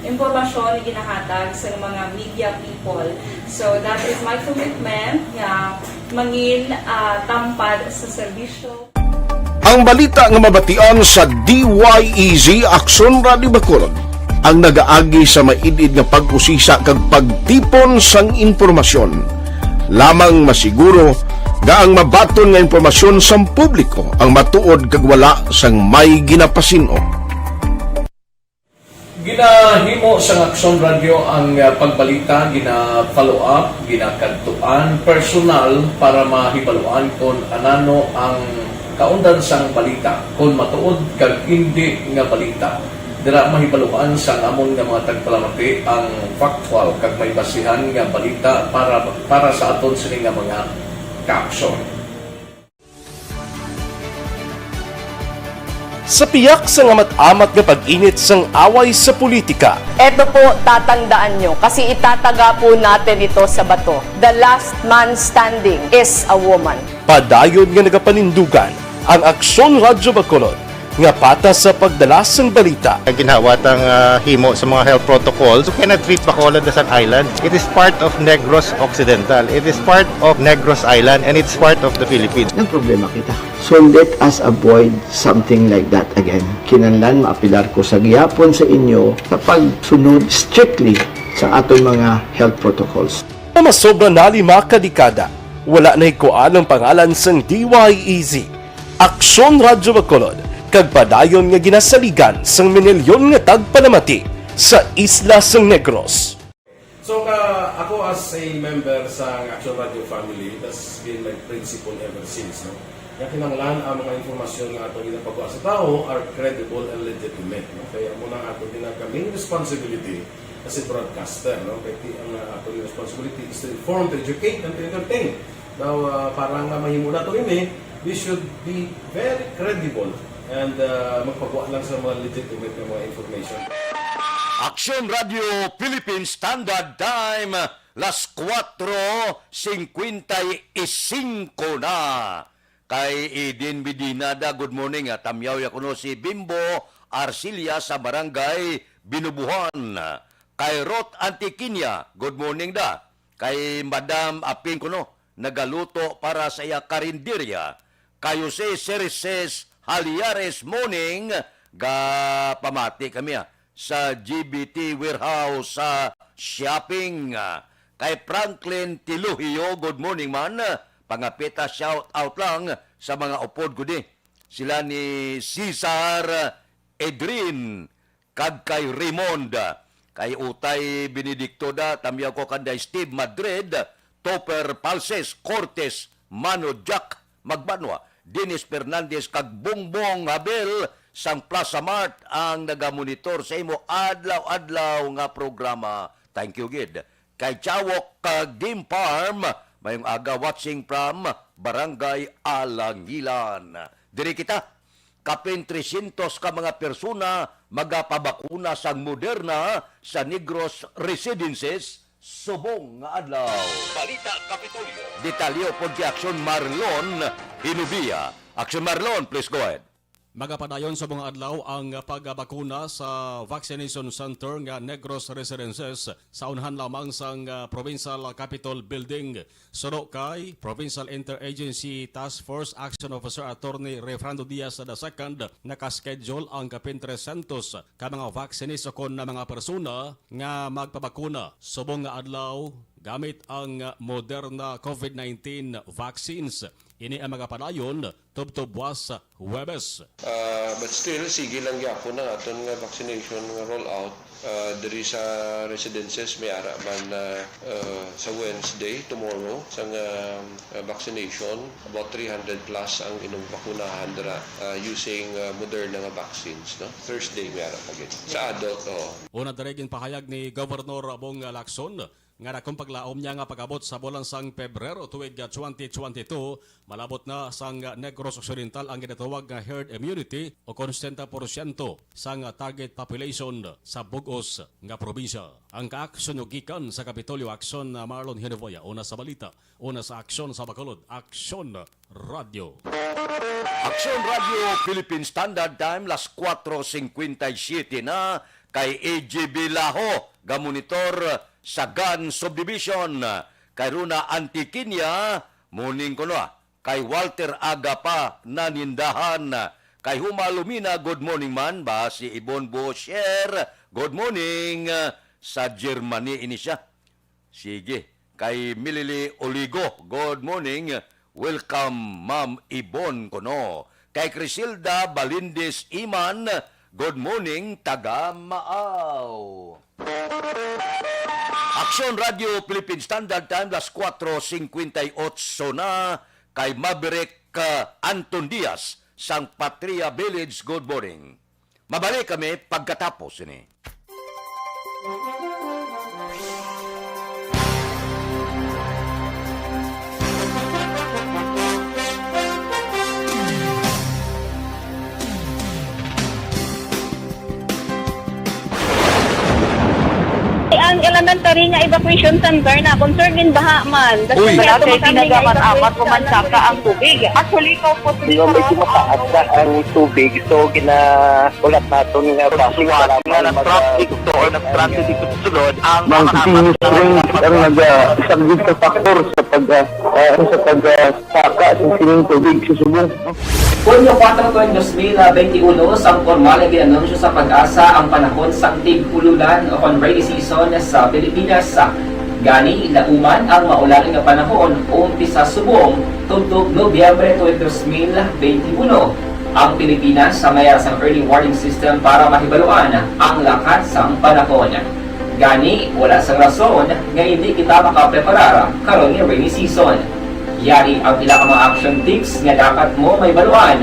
impormasyon nga ginahatag sa mga media people. So that is my commitment nga mangin ah, tampad sa serbisyo. Ang balita nga mabatian sa D Y E Z Aksyon Radio Bacolod ang nagaagi sa maid-id nga pag-usisa kag pagtipon sang impormasyon. Lamang masiguro nga ang mabaton nga impormasyon sang publiko ang matuod kag wala sang may ginapasin-o. Ginahimo sang Aksyon Radyo ang ah, pagbalita, gina-follow up, ginakadtuan personal para mahibaluan kon anano ang kaundan sang balita, kon matuod kag indi nga balita. Dira mahibaluan sang amon nga mga tagpalamati ang factual kag may basihan nga balita para para sa aton sini nga mga kaaksyon. Sa piyak sang amat-amat nga pag-init sang away sa politika, Eto po, tatandaan nyo, kasi itataga po natin ito sa bato. The last man standing is a woman. Padayon nga nagapanindugan ang Aksyon Radyo Bacolod nga patas sa pagdala sang balita. Ginhawa tang ah, himo sa mga health protocols. You cannot treat Bacolod as an island. It is part of Negros Occidental. It is part of Negros Island and it's part of the Philippines. Nagproblema kita. So let us avoid something like that again. Kinahanglan maapilar ko sa gihapon sa inyo sa pagsunod strictly sa aton mga health protocols. Nga masobra na lima ka dekada, wala nahikuan ang pangalan sang D Y E Z, Aksyon Radyo Bacolod, kag padayon nga ginasaligan sang minilyon nga tagpalamati sa isla sang Negros. So ka ako as a member sa Action Radio family, that's been my principle ever since, no? Nga kinahanglan ang mga impormasyon nga ato ginapagwa sa tawo are credible and legitimate, no? Kaya mo na ato ginaka main responsibility as a broadcaster, no? Kaya ti ang uh, ato responsibility is to inform, to educate, and to entertain. Now, uh, para nga mahimo nato ini, we should be very credible and uh, magpagwa lang sa mga legitimate nga mga information. Aksyon Radio Philippine Standard Time, las kuwatro singkwenta y singko na. Kay Eden Medina da, good morning. Ah, tamyaw ya kuno si Bimbo Arcilia sa Barangay Binubuhan. Kay Ruth Antiquinia, good morning da. Kay Madam Aping kuno, nagaluto para sa iya karinderya. Kay Jose Cerces Haliares, morning, ga pamati kami, ah, sa G B T Warehouse sa shopping. Ah, kay Franklin Tilugio, good morning man. Pangapita, shout out lang sa mga upod ko di. Sila ni Cesar Edrin, kag kay Raymond. Kay Utay Benedicto da, tamyaw ko kanday Steve Madrid, Topper Palses, Cortes, Mano Jack Magbanwa, Dennis Fernandez, kag Bongbong Habel sang Plaza Mart ang nagamonitor sa imo adlaw-adlaw nga programa. Thank you gid. Kay Chawok kag Game Farm, mayong aga, watching from Barangay Alangilan. Diri kita, kapin tresyentos ka mga persona magapabakuna sang Moderna sa Negros Residences subong nga adlaw. Balita Kapitolyo. Detalye pod kay Aksyon Marlon Hinubia. Aksyon Marlon, please go ahead. Magapadayon subong nga adlaw ang pagbakuna sa vaccination center nga Negros Residences sa unahan lamang sang ah, Provincial Capitol Building. Suno kay Provincial Interagency Task Force Action Officer Attorney Refrando Diaz the second, naka-schedule ang kapin tresyentos ka mga vaccinees ukon na mga persona nga magpabakuna subong nga adlaw gamit ang Moderna COVID nineteen vaccines. Ini ang mga padayon tubtob buwas Huwebes. Ah, but still, sige lang gyapon ang aton nga vaccination nga rollout. Ah, diri sa residences, may ara man na, ah, sa Wednesday, tomorrow, sa nga, ah, vaccination, about three hundred plus ang inong bakunahan dira, ah, using, ah, Moderna nga vaccines, no? Thursday, may ara pa gid. Sa adult, oo. Una diri ginpahayag ni Governor Bong Lacson nga dakong paglaom niya nga pag-abot sa bulan sang Pebrero tuig twenty twenty-two, malabot na sang Negros Occidental ang ginatawag nga herd immunity o kon setenta porsyento sang target population sa bug-os nga probinsya. Ang kaaksyon gikan sa Kapitolyo Aksyon, Marlon Hinovoya. Una sa balita, una sa aksyon sa Bacolod, Aksyon Radyo. Aksyon Radyo Philippine Standard Time, las kuwatro singkwenta y siyete na, kay A G B Laho, gamonitor sa Gan Subdivision, kay Runa Antiquiña, morning kuno, ah, kay Walter Agapa, Nanindahan, kay Huma Lumina, good morning man, ba si Ibon Bosher, good morning, sa Germany ini siya. Sige. Kay Milili Oligo, good morning. Welcome, Ma'am Ibon, kuno. Kay Crisilda Balindis Iman, good morning, taga Maaw. Aksyon Radyo Philippine Standard Time, las kuwatro singkwenta y otso na, kay Maverick, ah, Anton Diaz, sang Patria Village, good morning. Mabalik kami pagkatapos sini. Ang elementary nga evacuation center na concern din baha man. Uy. Kaya tumakami nga evacuation center. Wala kay ginagamat-amat, kumansaka ang tubig. Actually, ikaw po, medyo mataas na ang tubig. So, gina-, ulat naton nga traffic, nga nag-traffic to or nag-transit dito sa sulod ang mga anak. Ang naga-, saglit sa faktor sa pag, ah, ah, sa pag, ah, saka sa sining tubig sa subong. Hunyo kuwatro tuig dos mil benti uno, sang pormal nga ginanunsyo sa PAGASA ang panahon sang tig-ululan o kon rainy season sa Pilipinas. Gani, lauman ang maulan nga panahon, umpisa subong tubtob Nobyembre tuig dos mil benti uno. Ang Pilipinas sa may ara sang early warning system para mahibaluan ang lakat sang panahon. Gani, wala sang rason nga hindi kita makapreparar karon nga rainy season. Yari ang pila ka mga action tips nga dapat mo mahibaluan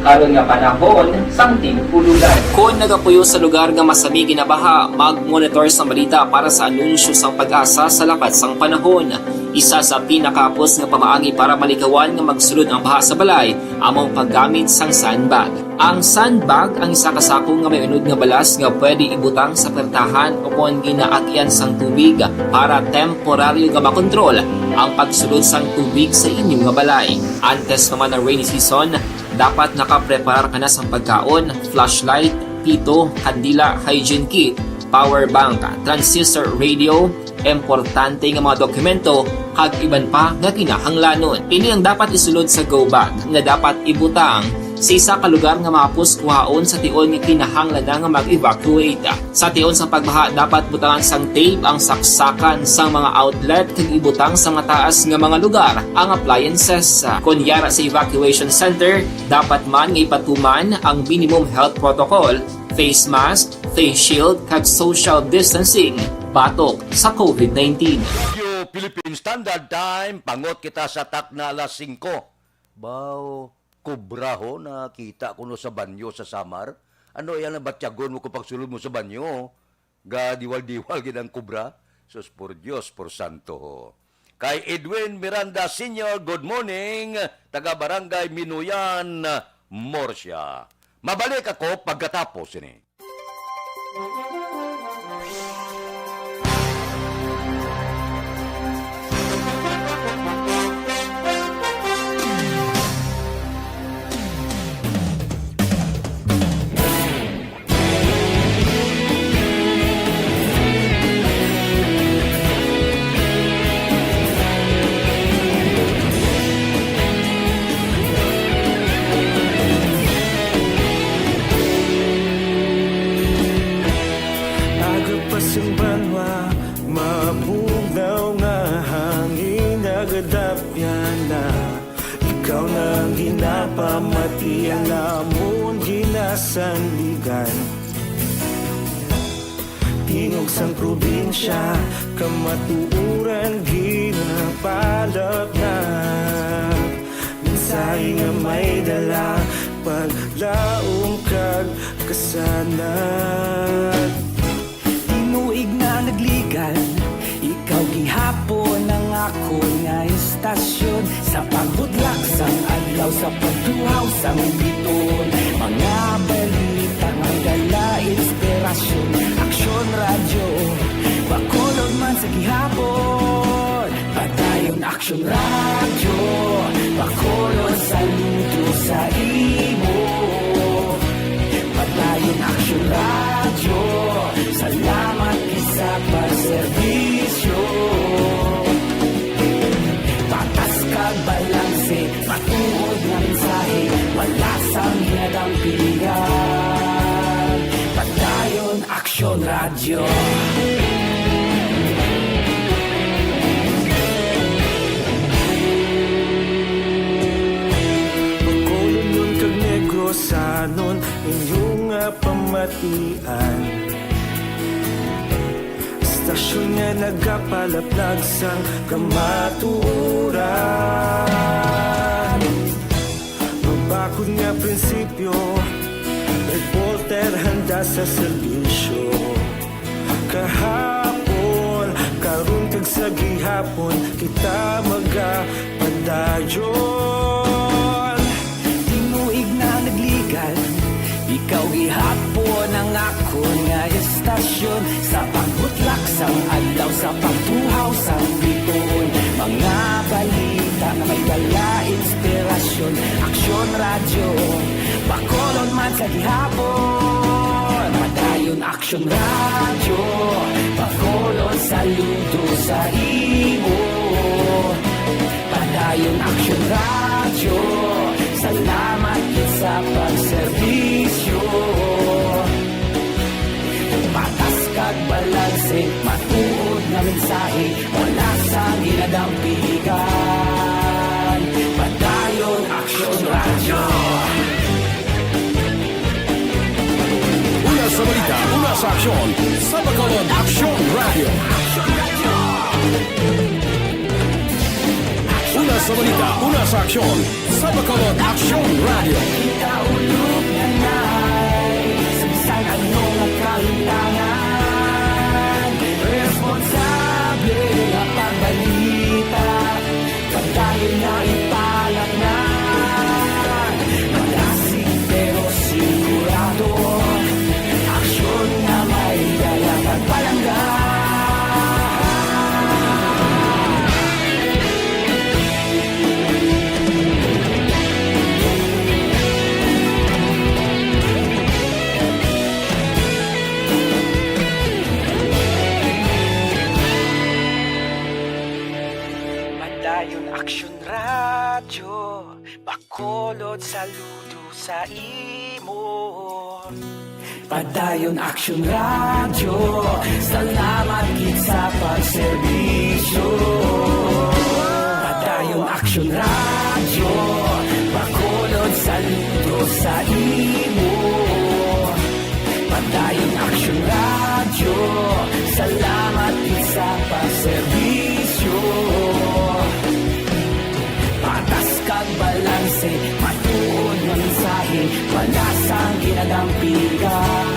karon nga panahon sang tig-ululan. Kon nagapuyo sa lugar nga masami ginabaha, mag-monitor sang balita para sa anunsyo sang PAGASA sa lakat sang panahon. Isa sa pinakahapos nga pamaagi para malikawan nga magsulod ang baha sa balay amo ang paggamit sang sandbag. Ang sandbag ang isa ka sako nga may unod nga balas nga pwede ibutang sa pertahan o kon ginaagyan sang tubig para temporaryo nga makontrol ang pagsulod sang tubig sa inyo nga balay. Antes pa man ang rainy season, dapat nakapreparar ka na sang pagkaon, flashlight, pito, kandila, hygiene kit, power bank, transistor radio, importante nga mga dokumento, kag iban pa nga kinahanglanon. Ini ang dapat isulod sa go bag nga dapat ibutang sa isa ka lugar nga mahapos kuhaon sa tion nga kinahanglan na nga mag-evacuate. Sa tion sa pagbaha, dapat butangan sang tape ang saksakan sang mga outlet kag ibutang sa mataas nga mga lugar ang appliances. Kon yara sa evacuation center, dapat man nga ipatuman ang minimum health protocol, face mask, face shield, kag social distancing batok sa covid nineteen. Radyo Philippine Standard Time, pangot kita sa takna alas singko. Baw, kubraho nakita kuno sa banyo sa Samar? Ano iya ang batyagon mo kung pagsulod mo sa banyo? Gadiwal-diwal gid ang kubra? Sus, por Dios, por santo. Kay Edwin Miranda Senior, good morning, taga Barangay Minuyan, Murcia. Mabalik ako pagkatapos ini. Ikaw na ang ginapamati, ang amon ginasandigan. Tingog sang probinsya, kamatuoran ginapalapnap. Mensahe nga may dala, paglaom kag kasanag. Tinuig na nagligan, ikaw gihapon ang akon nga istasyon. Sa pagbudlak sang adlaw, sa pagtuhaw sang biton, mga balita nga dala inspirasyon. Aksyon Radyo, Bacolod man sa gihapon. Padayon Aksyon Radyo, Bacolod, saludo sa imo. Padayon Aksyon Radyo, salamat gid sa pagserbisyo. Patas kag balanse, matuod nga mensahe, wala sang ginadampigan. Padayon Aksyon Radyo. Bacolodnon kag Negrosanon, inyo nga pamatian. Istasyon nga nagapalaplag sang kamatuoran. Mabakod nga prinsipyo, reporter handa sa serbisyo. Kahapon, karon kag sa gihapon, kita magapadayon. Tinuig na nagligan, ikaw gihapon ang akon nga istasyon. Sa pagbutlak sang adlaw, sa pagtuhaw sang biton, mga balita nga may dala inspirasyon. Aksyon Radyo, Bacolod man sa gihapon. Padayon Aksyon Radyo, Bacolod, saludo sa imo. Padayon Aksyon Radyo, salamat gid sa pagserbisyo. Patas kag balanse, matuod nga mensahe, wala sang ginadampigan. Padayon Aksyon Radyo. Una sa balita, una sa aksyon, sa Bacolod Aksyon Radyo. Una sa balita, una sa aksyon, sa Bacolod Aksyon Radyo. Kaulog na nay, sa bisan ano nga kahimtangan, responsable nga pagbalita. Padayon nga ipalaknag, malasig pero sigurado, aksyon nga may dala kag palangga. Padayon Aksyon Radyo, Bacolod, saludo sa imo. Padayon Aksyon Radyo, salamat gid sa pagserbisyo. Padayon Aksyon Radyo, Bacolod, saludo sa imo. Padayon Aksyon Radyo, salamat gid sa pagserbisyo. Patas kag balanse, matuod nga mensahe, wala sang ginadampigan.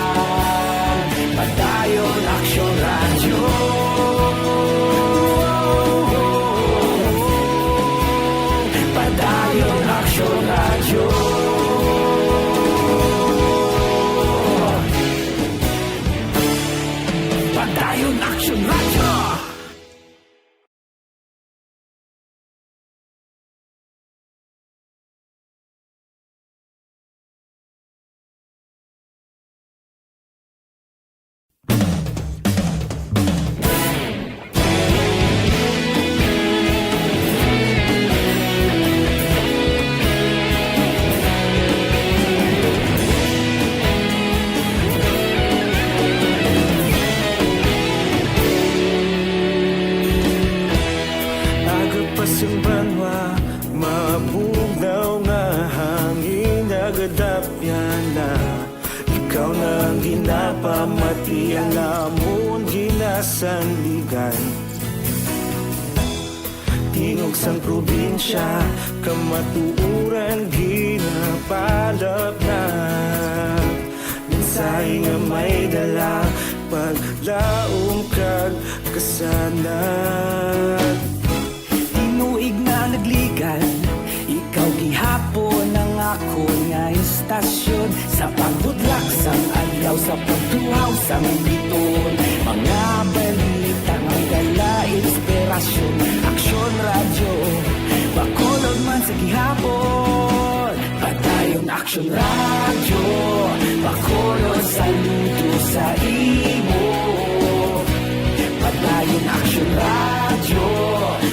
Padayon Aksyon Radyo. Padayon Aksyon Radyo. Padayon Aksyon Radyo. Aga pa sang banwa, ma- Bugnaw nga hangin nagadapyan na. Ikaw na ang ginapamati, ang amon ginasandigan. Tingog sang probinsya, kamatuoran ginapalapnat. Mensahe nga may dala, paglaom kag kasanag. Tinuig nga nagligan, ikaw gihapon ang akon nga istasyon. Sa pagbudlak sang adlaw, sa pagtuhaw sang biton, mga balita may dala inspirasyon. Aksyon Radyo, Bacolod man sa gihapon. Padayon Aksyon Radyo, Bacolod, saludo sa imo. Padayon Aksyon Radyo,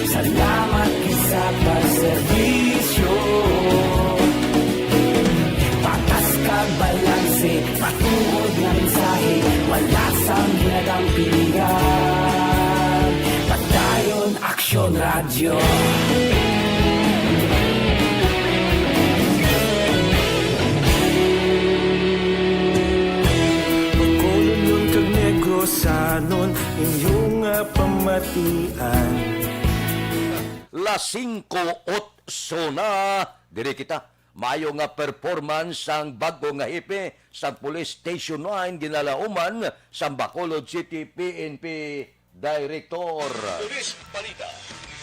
salamat gid sa pagserbisyo. Patas kag balanse, matuod nga mensahe, wala sang ginadampigan. Padayon Aksyon Radyo. Bacolodnon kag Negrosanon, inyo nga pamatian. Las singko otso na, diri kita. Maayo nga performance sang bag-o nga hepe sang Police Station nine ginalauman sang Bacolod City P N P Director. Police Balita.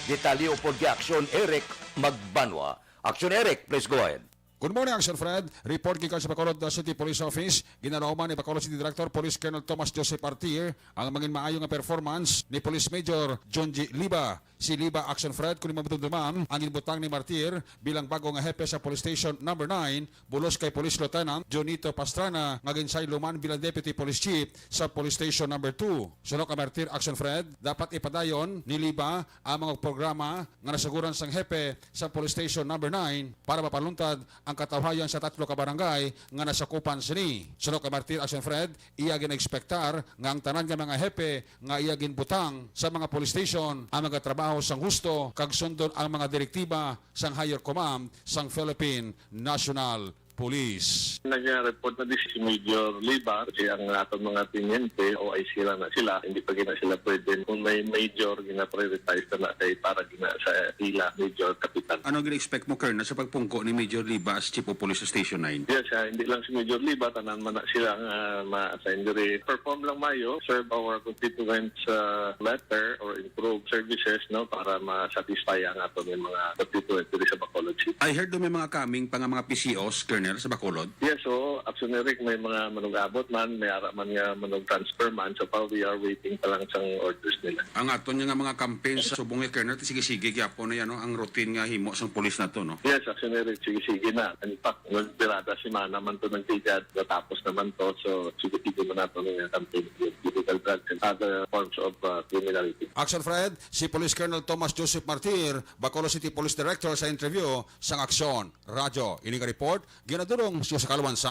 Detalye upod kay Aksyon Eric Magbanwa. Aksyon Eric, please go ahead. Good morning, Action Fred. Report gikan sa Bacolod City Police Office. Ginalauman ni Bacolod City Director Police Colonel Thomas Joseph Artir ang mangin maayo nga performance ni Police Major John G. Liba. Si Liba, Action Fred, kung imo madumduman, ang ginbutang ni Martir bilang bago nga hepe sa Police Station Number nine, bulos kay Police Lieutenant Junito Pastrana nga ginsaylo man bilang Deputy Police Chief sa Police Station Number two. Suno kay Martir, Action Fred, dapat ipadayon ni Liba ang mga programa nga nasuguran sang hepe sa Police Station Number nine para mapaluntad ang katawhayan sa tatlo ka barangay nga nasakupan sini. Suno kay Martir, Action Fred, iya ginaekspektar nga ang tanan nga mga hepe nga iya ginbutang sa mga police station ang magatrabaho sang husto kag sundon ang mga direktiba sang higher command sang Philippine National Police. Nag-report na di si Major Liba, kasi ang aton mga teniente, O I C lang na sila, hindi pa gina sila pwede. Kung may major, gina-prioritize na na kay para gina sa ila, major, kapitan. Ano gina-expect mo, Colonel, sa pagpungko ni Major Liba as Chief of Police sa Station nine? Yes, ah, hindi lang si Major Liba, tanan man na sila nga ma-assign diri. Perform lang mayo, serve our constituents, ah, better or improve services, no, para ma-satisfy ang aton nga mga constituents diri sa Bacolod City. I heard do may mga coming pa nga mga P C Os, Colonel, sa Bacolod? Yes, so, Action Eric, may mga manug-abot man, may ara man nga manug-transfer man, so pa, we are waiting pa lang sang orders nila. Ang aton nga mga campaign sa subong ni Colonel, sige-sige gyapon na yan, no? Ang routine nga himo sang pulis nato, no? Yes, Action Eric, sige-sige na. In fact, nagtirada semana man to nagtigad, natapos naman to, so sige-sige man nato nga campaign, illegal drugs and other forms of, uh, criminality. Action Fred, si Police Colonel Thomas Joseph Martir, Bacolod City Police Director, sa interview sang Aksyon Radyo. Ini nga report ginadulong sa Kalwan sa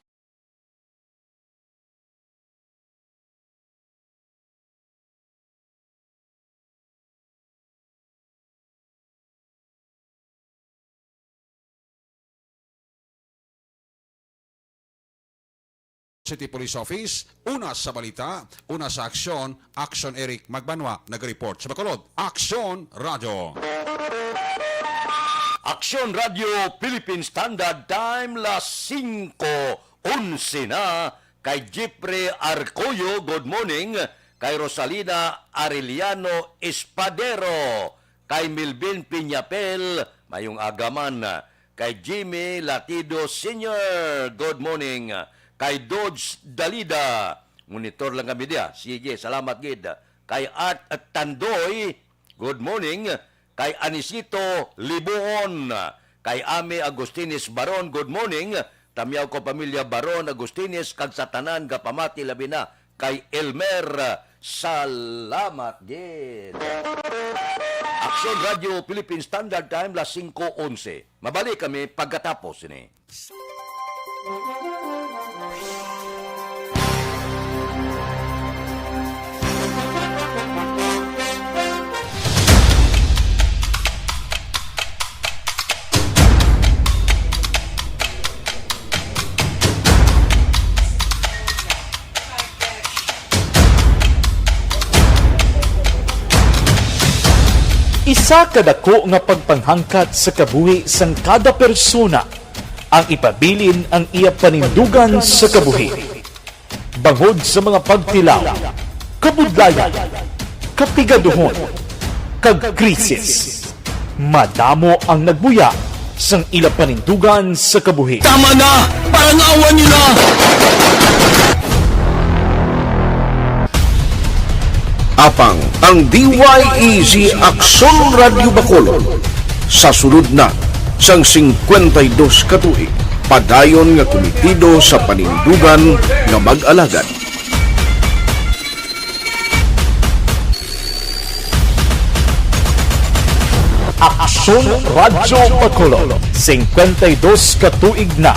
City Police Office. Una sa balita, una sa aksyon, Action Eric Magbanwa nag-report sa Bacolod. Aksyon Radyo. Aksyon Radyo, Philippine Standard Time, las singko onse na. Kay Jeffrey Arcoyo, good morning. Kay Rosalina Arellano Espadero, kay Melvin Piñapel, mayong aga man. Kay Jimmy Latido Senior, good morning. Kay Dodge Dalida, monitor lang kami diya. Sige, salamat gid. Kay Art Tandoy, good morning. Kay Anisito Libuon, kay Ami Agustines Baron, good morning. Tamyaw ko pamilya Baron Agustines kag sa tanan nga pamati, labi na kay Elmer. Salamat gid. Aksyon Radyo Philippine Standard Time, las singko onse. Mabalik kami pagkatapos sini. Sa kadako nga pagpanghangkat sa kabuhi sang kada persona, ang ipabilin ang iya panindugan sa kabuhi. Bangod sa mga pagtilaw, kabudlayan, kapigaduhon, kag krisis, madamo ang nagbuya sang ila panindugan sa kabuhi. Tama na! Parang awa nila! Apang ang D Y E Z Aksyon Radyo Bacolod sa sulod na sang singkwenta y dos ka tuig, padayon nga kumitido sa panindugan nga mag-alagad. Aksyon Radyo Bacolod, singkwenta y dos ka tuig na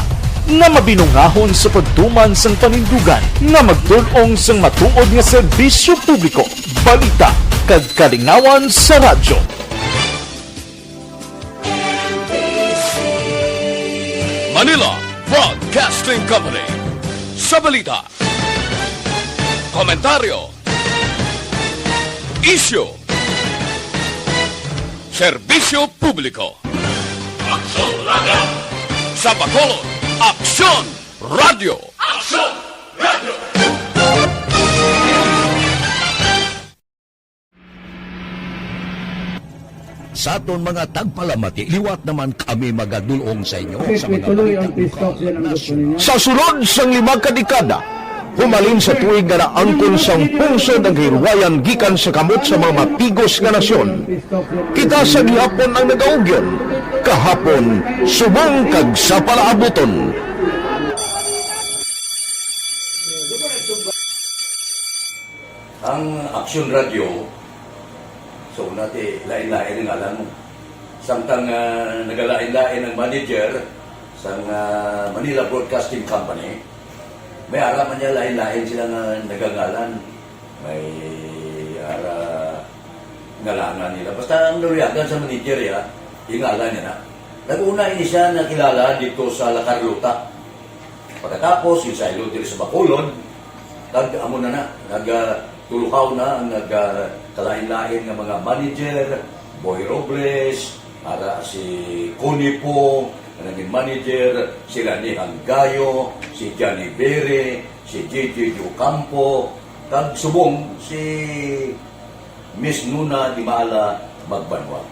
nga mabinungahon sa pagtuman sang panindugan nga magtul-ong sang matuod nga serbisyo publiko, balita, kag kalingawan sa radyo. Manila Broadcasting Company. Sa balita, komentaryo, isyu, serbisyo publiko. Aksyon Radyo. Sa Bacolod, Aksyon Radyo. Aksyon Radyo. Sa aton mga tagpalamati, liwat naman kami magadul-ong sa inyo sa mga balita. Sa sulod sang lima ka dekada, humalin sa tuig nga naangkon sang pungsod ang kahilwayan gikan sa kamot sa mga matigos nga nasyon, kita sa gihapon ang nagaugyon, kahapon, subong kag sa palaabuton. Ang Aksyon Radyo, so, una ti, lain-lain ang ngalan mo. Samtang, ah, nagalain-lain ang manager sang, ah, Manila Broadcasting Company, may ara man niya lain-lain sila nga nagangalan. May ara ngalangan nila. Basta ang naluyagan sa manager, ya, yung ngalan niya na. Nag-una ini siya nakilala dito sa La Carlota. Pagkatapos, yung saylo diri sa Bacolod, kag amo na na, nag, ah, tuluhaw na ang nag, ah, kalain-lain nga mga manager, Boy Robles, ara si Connie Pong, nga naging manager, si Rani Hanggayo, si Johnny Bere, si J J Ocampo, kag subong si Miss Nuna Dimala Magbanwa.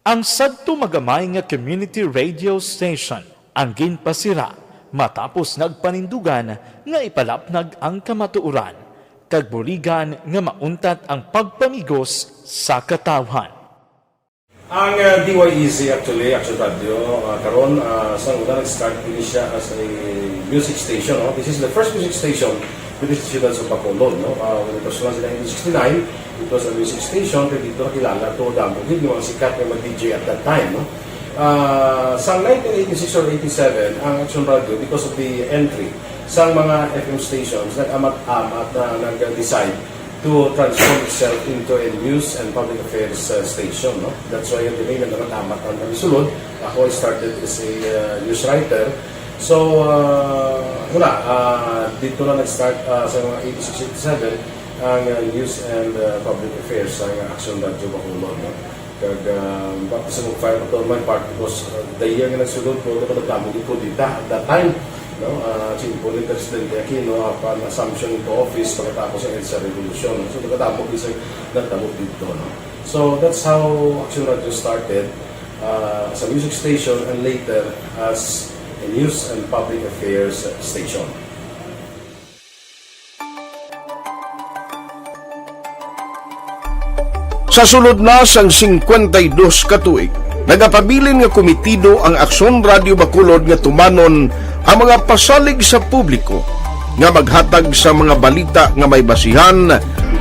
Ang sadto magamay nga community radio station ang ginpasira matapos nagpanindugan nga ipalapnag ang kamatuoran kag buligan nga mauntat ang pagpamigos sa katawhan. Ang, uh, D Y E Z actually, Action Radio, uh, karon, uh, sa una nag-start ini siya as a music station, no? This is the first music station with the students of Bacolod, no? Uh, when it was launched in nineteen sixty-nine, it was a music station, kay dito nakilala to damo gid nga mga sikat nga mag-D J at that time, no? Ah, sa nineteen eighty-six or eighty-seven, ang Action Radio, because of the entry sa mga F M stations, nag-amat-amat na nag-decide to transform itself into a news and public affairs, uh, station, no? That's why the name nag-amat-amat ang nagsulod. Ako, I started as a, uh, news writer. So, uh, wala, uh, dito na nag-start, uh, sa mga eighty-six, eighty-seven ang, uh, news and, uh, public affairs sa Action Radio Bacolod, no? Kag, ah, baptism of fire pa to, my part, because, ah, the year nga nagsulod ko, dapat nagdamo gid ko dita at that time, no? Ah, chimpo ni Presidente Aquino, apan assumption into office pagkatapos ang EDSA Revolution, no? So, nagdamo gid sa nagdamo dito, no? So, that's how Action Radio started, ah, as a music station and later as a news and public affairs station. Sa sulod na sang singkwenta y dos ka tuig, nagapabilin nga kumitido ang Aksyon Radio Bacolod nga tumanon ang mga pasalig sa publiko nga maghatag sa mga balita nga may basihan,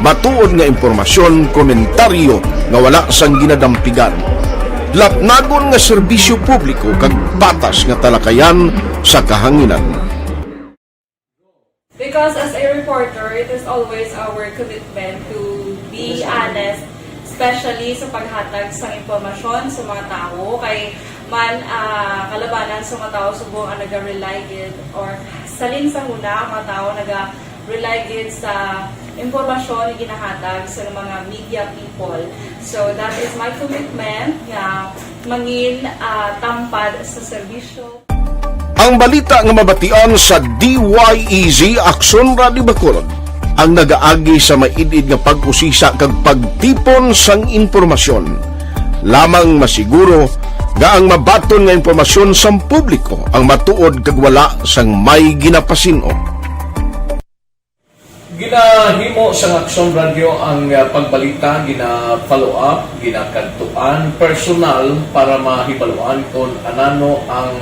matuod nga impormasyon, komentaryo nga wala sang ginadampigan, lapnagon nga serbisyo publiko kag patas nga talakayan sa kahanginan. Because as a reporter, it is always our commitment to be honest, especially sa paghatag sa impormasyon sa mga tawo. Kay man, ah, kalabanan sa mga tawo subong ang naga-rely gid, or salin sa huna ang mga tawo naga-rely gid sa impormasyon nga ginahatag sa mga media people. So, that is my commitment nga mangin, ah, tampad sa serbisyo. Ang balita nga mabatian sa D Y E Z Aksyon Radio Bacolod ang nagaagi sa maid-id nga pag-usisa kag pagtipon sang impormasyon. Lamang masiguro nga ang mabaton nga impormasyon sang publiko ang matuod kag wala sang may ginapasin-o. Ginahimo sang Aksyon Radio ang, ah, pagbalita, gina-follow up, ginakadtuan personal para mahibaluan kon anano ang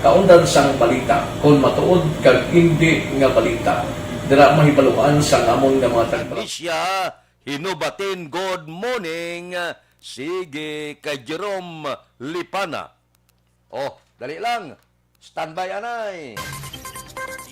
kaundan sang balita, kon matuod kag indi nga balita. Dira mahibaluan sang amon nga mga tagpala. Alicia Hinobatin, good morning. Sige, kay Jerome Lipana. Oh, dali lang. Standby, anay.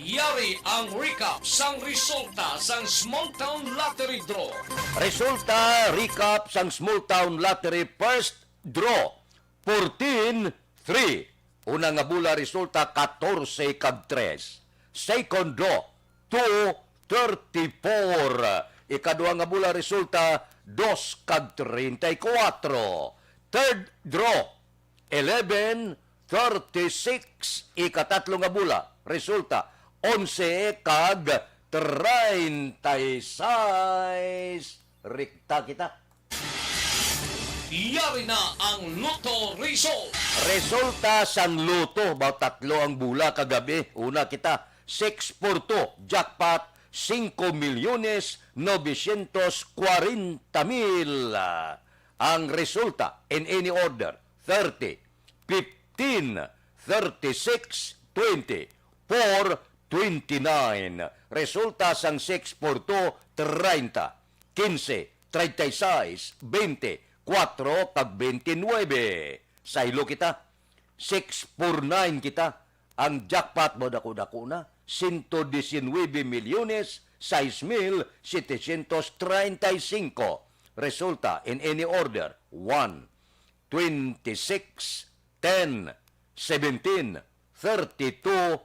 Yari ang recap sang resulta sang Small Town Lottery Draw. Resulta, recap sang Small Town Lottery first draw, fourteen three. Una nga bola resulta, katorse kag tres. Second draw, two thirty-four. Ikadua nga bola resulta, dos kag treinta y cuatro. Third draw, eleven thirty-six. Ikatatlo nga bola resulta, onse kag treinta y seis. Rikta kita. Yari na ang Lotto Result. Resulta sang Lotto, ba, tatlo ang bola kagabi. Una kita, six four two, jackpot, singko milyones novecientos kwarenta mil. Ang resulta, in any order, thirty, fifteen, thirty-six, twenty, four, twenty-nine. Resulta sang six four two, treinta, quince, treinta y seis, veinte, cuatro, kag veintinuebe. Saylo kita. Six four nine kita. Ang jackpot mo, dako-dako na, ciento diecinuebe milyones, sais mil, setecientos treinta y cinco. Resulta, in any order, one, twenty-six, ten, seventeen, thirty-two,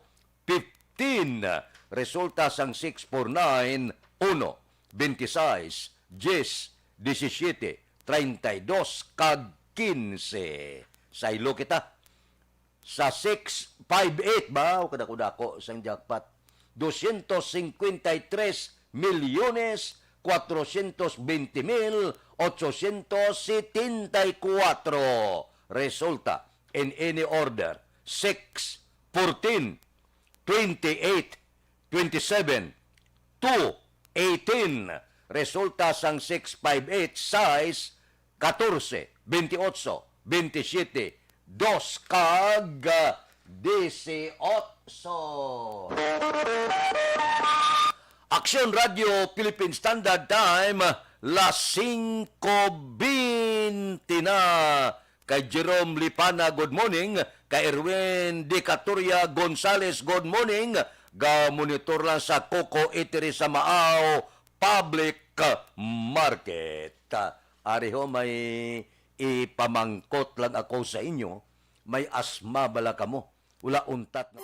fifteen. Resulta sang six four nine, uno, twenty-six, dies, disisyete, treinta y dos, kag quince. Saylo kita. Sa six five eight ba? O, kadako-dako sang jackpot. Doscientos cincuenta y tres milyones cuatrocientos veinte mil ochocientos setenta y cuatro. Resulta, in any order, six, fourteen, twenty-eight, twenty-seven, two, eighteen. Resulta sang six five eight, sais, katorse, bentiocho, bentisiete, dos, kag, ah, disiotso. Aksyon Radio Philippine Standard Time, las singko bente na. Kay Jerome Lipana, good morning. Kay Erwin Dicatoria Gonzales, good morning. Ga-monitor lang sa Coco Eatery sa Maao Public Market. Ari ho, may ipamangkot lang ako sa inyo. May asma bala kamo? Wala, untat na.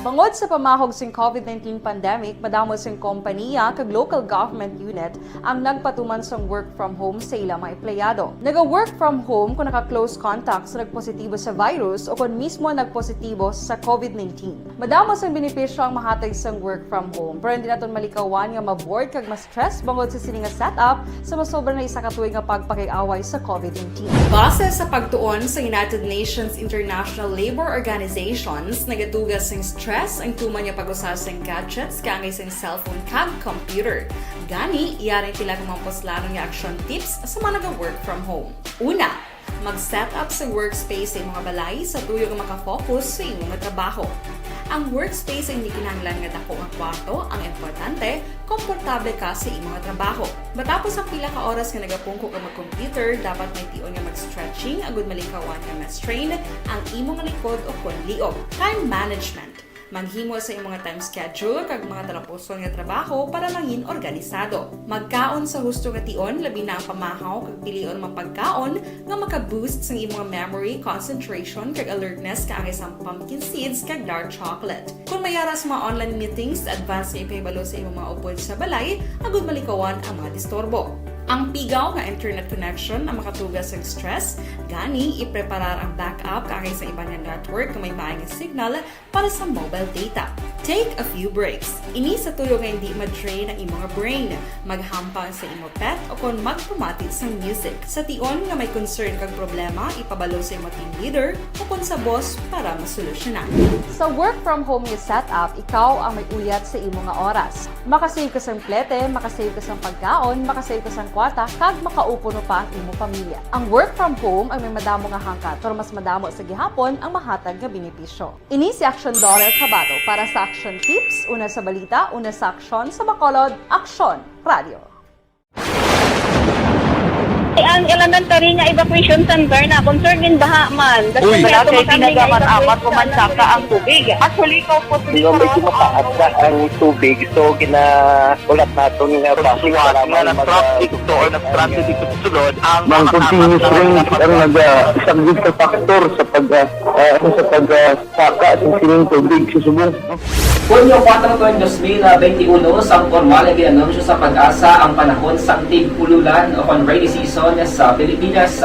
Bangod sa pamahog sing COVID nineteen pandemic, madamo sing kompaniya kag local government unit ang nagpatuman sang work from home sa ila mga empleyado. Naga-work from home kon naka-close contact sa nagpositibo sa virus o kon mismo nagpositibo sa COVID nineteen. Madamo sang benepisyo ang mahatag sang work from home, pero hindi naton malikawan nga ma-bored kag ma-stress bangod sa sini nga setup sa masobra na isa ka tuig nga pagpakig-away sa COVID nineteen. Base sa pagtuon sa United Nations International Labor Organizations, nagatuga sing stress ang tuman nga pag-usa sing gadgets kaangay sing cellphone kag computer. Gani, yari ang pila ka mga puslanon nga action tips sa mga naga-work from home. Una, mag-set up sa workspace sa imong balay sa tuyo nga makafocus sa imong trabaho. Ang workspace ay hindi kinahanglan nga dako nga kwarto, ang importante, komportable ka sa imong trabaho. Matapos ang pila ka oras nga nagapungko ka mag-computer, dapat may tion nga mag-stretching agud malikawan nga ma-strain ang imong likod o kon liog. Time management. Maghimo sa imong time schedule kag mga talapuson nga trabaho para mangin organisado. Magkaon sa husto nga tion, labi na ang pamahaw kag pilion mga pagkaon nga maka-boost sang imong memory, concentration, kag alertness kaangay sang pumpkin seeds kag dark chocolate. Kung may ara sa mga online meetings, advance nga ipahibalo sa imong mga upod sa balay agud malikawan ang mga disturbo. Ang pigaw nga internet connection ang makatuga sa stress, gani ipreparar ang backup kaangay sa iban nga network nga may maay nga signal para sa mobile data. Take a few breaks. Ini sa tuyo nga hindi ma-drain ang imong brain. Maghampang sa imo pet o kon magpamati sang music. Sa tion nga may concern kag problema, ipabalo sa imo team leader o kon sa boss para masolusyonan. Sa work from home nga setup, ikaw ang may uyat sa imo nga oras. Makasave ka sang plete, makasave ka sang pagkaon, makasave ka sang kwarta, kag makaupo pa ang imo pamilya. Ang work from home ang may madamo nga hangkat, pero mas madamo sa gihapon ang mahatag nga benepisyo. Ini si Action Dollar Kabato para sa Action Tips, una sa balita, una sa aksyon, sa Bacolod, Aksyon Radio. Ang elementary nga evacuation center na concerned in baha man. Uy. Wala kay tinagaman amat ko man saka ang tubig. Actually, ikaw po, medyo mataas na ang tubig, so gina-, ulat naton nga traffic para nga mag-, nag-traffic to or nag-transit dito sa sulod ang mga continuous rain ang nag-, ah, isang big factor sa pag, ah, ah, sa pag, ah, saka sa sining tubig sa Subo. Hunyo kuwatro tuig dos mil benti uno, sang pormal nga gin-anunsyo sa PAGASA ang panahon sang tig-ululan o kon rainy season sa Pilipinas.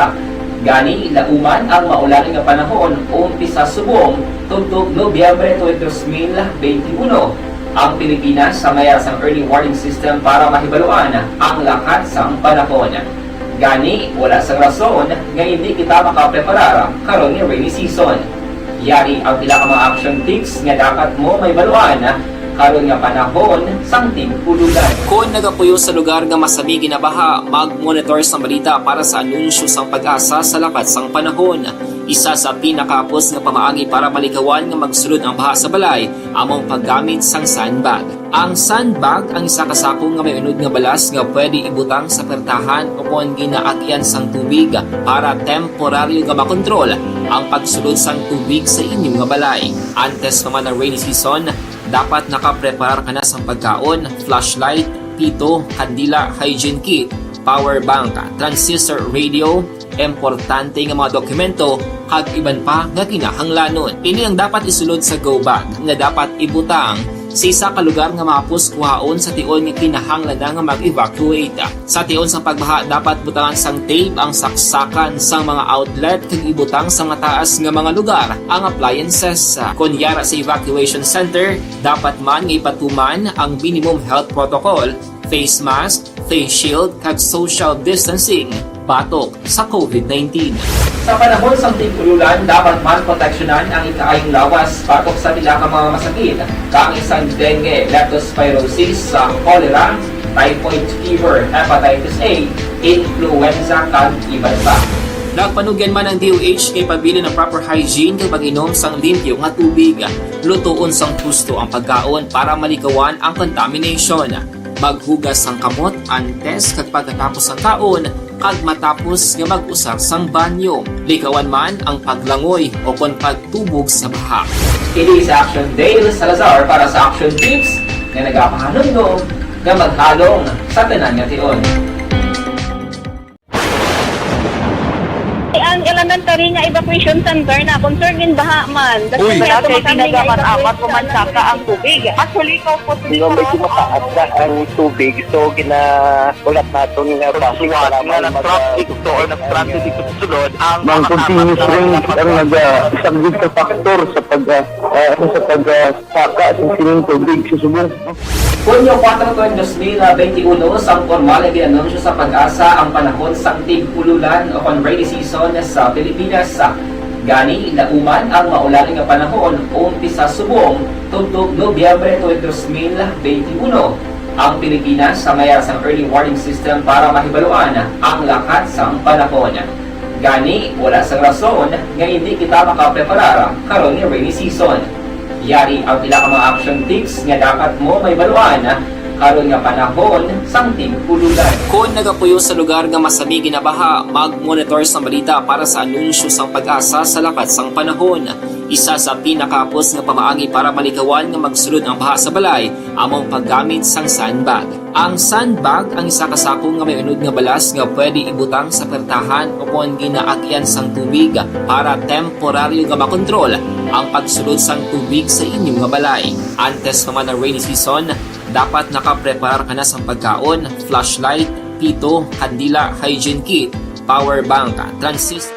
Gani, lauman ang maulan nga panahon umpisa subong tubtob Nobyembre tuig dos mil benti uno. Ang Pilipinas may ara sang early warning system para mahibaluan ang lakat sang panahon. Gani, wala sang rason nga indi kita makapreparar karon nga rainy season. Yari ang pila ka mga action tips nga dapat mo mahibaluan karon nga panahon sang tig-ululan. Kon nagapuyo sa lugar nga masami ginabaha, mag-monitor sang balita para sa anunsyo sang PAGASA sa lakat sang panahon. Isa sa pinakahapos nga pamaagi para malikawan nga magsulod ang baha sa balay amo ang paggamit sang sandbag. Ang sandbag ang isa ka sako nga may unod nga balas nga pwede ibutang sa pertahan o kon ginaagian sang tubig para temporaryo nga makontrol ang pagsulod sang tubig sa inyo nga balay. Antes pa man ang rainy season, dapat nakapreparar ka na sang pagkaon, flashlight, pito, kandila, hygiene kit, power bank, transistor radio, importante nga mga dokumento, kag iban pa nga kinahanglanon. Ini ang dapat isulod sa go bag nga dapat ibutang sa isa ka lugar nga mahapos kuhaon sa tion nga kinahanglan na nga mag-evacuate. Sa tion sang pagbaha, dapat butangan sang tape ang saksakan sang mga outlet kag ibutang sa mataas nga mga lugar ang appliances. Kon yara sa evacuation center, dapat man nga ipatuman ang minimum health protocol, face mask, face shield, kag social distancing batok sa COVID nineteen. Sa panahon sang tig-ululan, dapat man proteksyonan ang ikaayong lawas batok sa pila ka mga masakit, kaangay sang dengue, leptospirosis, sa cholera, typhoid fever, hepatitis A, influenza, kag iban pa. Nagpanugyan man ang D O H kay pabilin ang proper hygiene kag pag-inom sang limpyo nga tubig, lutoon sang husto ang pagkaon para malikawan ang contamination. Maghugas sang kamot antes kag pagkatapos sang kaon, kag matapos nga mag-usar sang banyo. Likawan man ang paglangoy o kon pagtubog sa baha. Kini si Action Dale Salazar para sa Action Tips nga nagapahanumdom nga maghalong sa tanan nga tion. Ang elementary nga evacuation center na concerned in baha man. Uy. Wala kay tinagaman amat ko man saka ang tubig. Actually, ikaw po, medyo mataas na ang tubig, so gina-, ulat naton nga traffic para nga mag-, nag-traffic to or nag-transit dito sa sulod ang mga continuous rain ang nag-, ah, isang big factor sa pag, ah, ah, sa pag, ah, saka sa sining tubig sa Subo. Hunyo kuwatro tuig dos mil benti uno, sang pormal nga gin-anunsyo sa PAGASA ang panahon sang tig-ululan o kon rainy season sa Pilipinas. Gani, lauman ang maulan nga panahon umpisa subong tubtob Nobyembre tuig dos mil benti uno. Ang Pilipinas may ara sang early warning system para mahibaluan ang lakat sang panahon. Gani, wala sang rason nga indi kita makapreparar karon nga rainy season. Yari ang pila ka mga action tips nga dapat mo mahibaluan karon nga panahon sang tig-ululan. Kon nagapuyo sa lugar nga masami ginabaha, mag-monitor sang balita para sa anunsyo sang PAGASA sa lakat sang panahon. Isa sa pinakahapos nga pamaagi para malikawan nga magsulod ang baha sa balay amo ang paggamit sang sandbag. Ang sandbag ang isa ka sako nga may unod nga balas nga pwede ibutang sa pertahan o kon ginaagyan sang tubig para temporaryo nga makontrol ang pagsulod sang tubig sa inyo nga balay. Antes pa man ang rainy season, dapat nakapreparar ka na sang pagkaon, flashlight, pito, kandila, hygiene kit, power bank, transistor.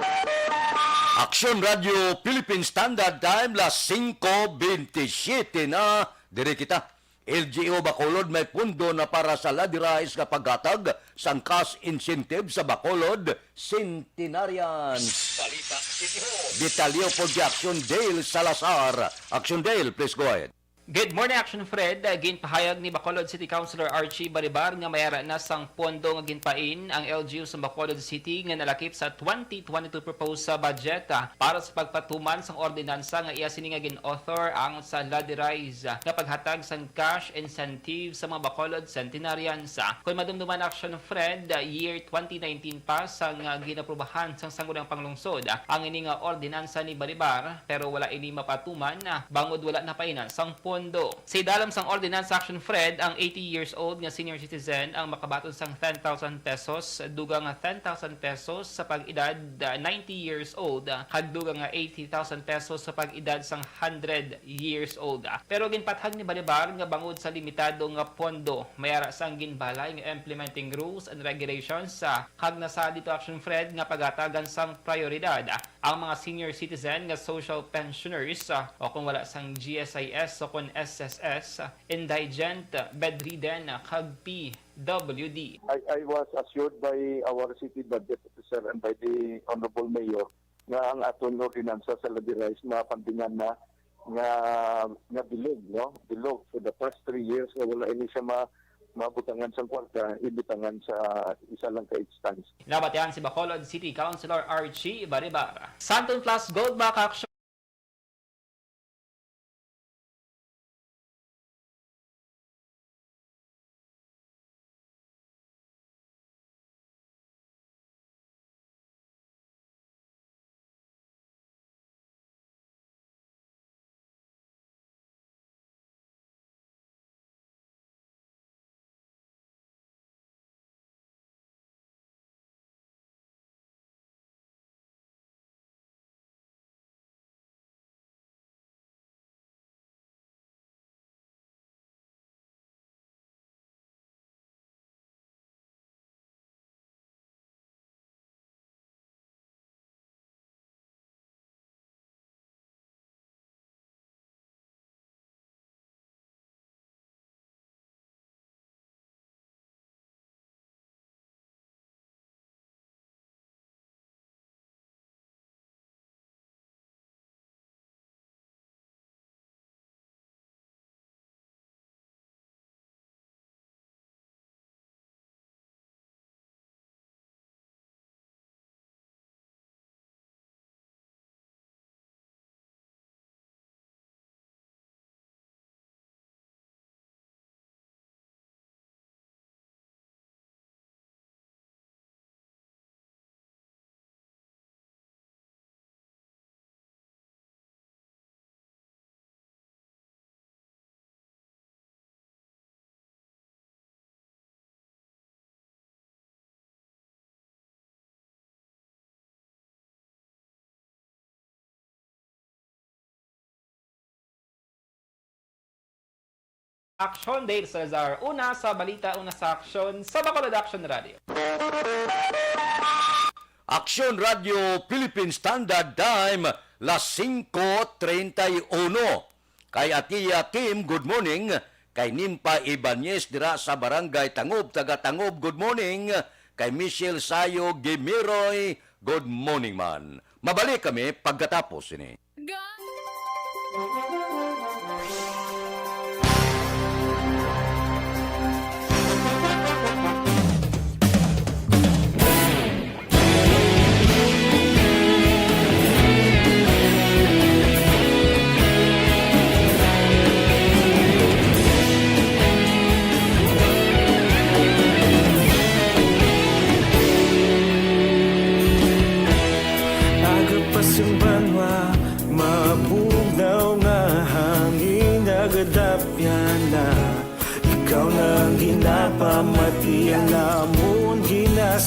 Aksyon Radio Philippine Standard Time, las singko bentisiete na. Diri kita. L G U Bacolod may pundo na para sa Ladirais nga paghatag sang cash incentive sa Bacolod Centenarians. Balita City Hall. Detalye pod kay Action Dale Salazar. Action Dale, please go ahead. Good morning, Action Fred. Ginpahayag ni Bacolod City Councilor Archie Baribar nga may ara na sang pondo nga ginpain ang L G U sa Bacolod City nga nalakip sa twenty twenty-two proposed sa budget, ah, para sa pagpatuman sang ordinansa nga iya sini nga gin-author ang sa Ladirais, ah, nga paghatag sang cash incentive sa mga Bacolod centenarians. Ah, kon madumduman, Action Fred, ah, year twenty nineteen pa sang, ah, ginaprubahan sang Sangguniang Panglungsod, ah, ang ini nga ordinansa ni Baribar, pero wala ini mapatuman, ah, bangod wala napainan sang pondo. Sa idalom sang ordinansa, Action Fred, ang eighty years old nga senior citizen ang makabaton sang ten thousand pesos, dugang nga ten thousand pesos sa pag-edad, ah, ninety years old, ah, kag dugang nga eighty thousand pesos sa pag-edad sang hundred years old, ah. Pero ginpathag ni Baribar nga bangod sa limitado nga pondo, may ara sang ginbalay nga implementing rules and regulations, ah, kag nasa dito, Action Fred, nga pagatagan sang prioridad, ah, ang mga senior citizen nga social pensioners, ah, o kung wala sang G S I S o kung S S S, ah, indigent, ah, bedridden, ah, kag P W D. I, I was assured by our city budget officer and by the Honorable Mayor nga ang aton ordinansa sa Ladirais mapandingan na nga nga bilog, no? Bilog for the past three years nga wala ini siya ma mabutangan sang kwarta, ibutangan sa isa lang ka instance. Nabatian si Bacolod City Councilor Archie Baribar. Santon Plus Gold Back Action. Aksyon, Dave Salazar. Una sa balita, una sa aksyon, sa Bacolod Action Radio. Aksyon Radio Philippine Standard Time, las singko treinta y uno. Kay Atiya Kim, good morning. Kay Nimpa Ibanez dira sa Barangay Tangob, taga Tangob, good morning. Kay Michelle Sayo Gimiroy, good morning man. Mabalik kami pagkatapos sini.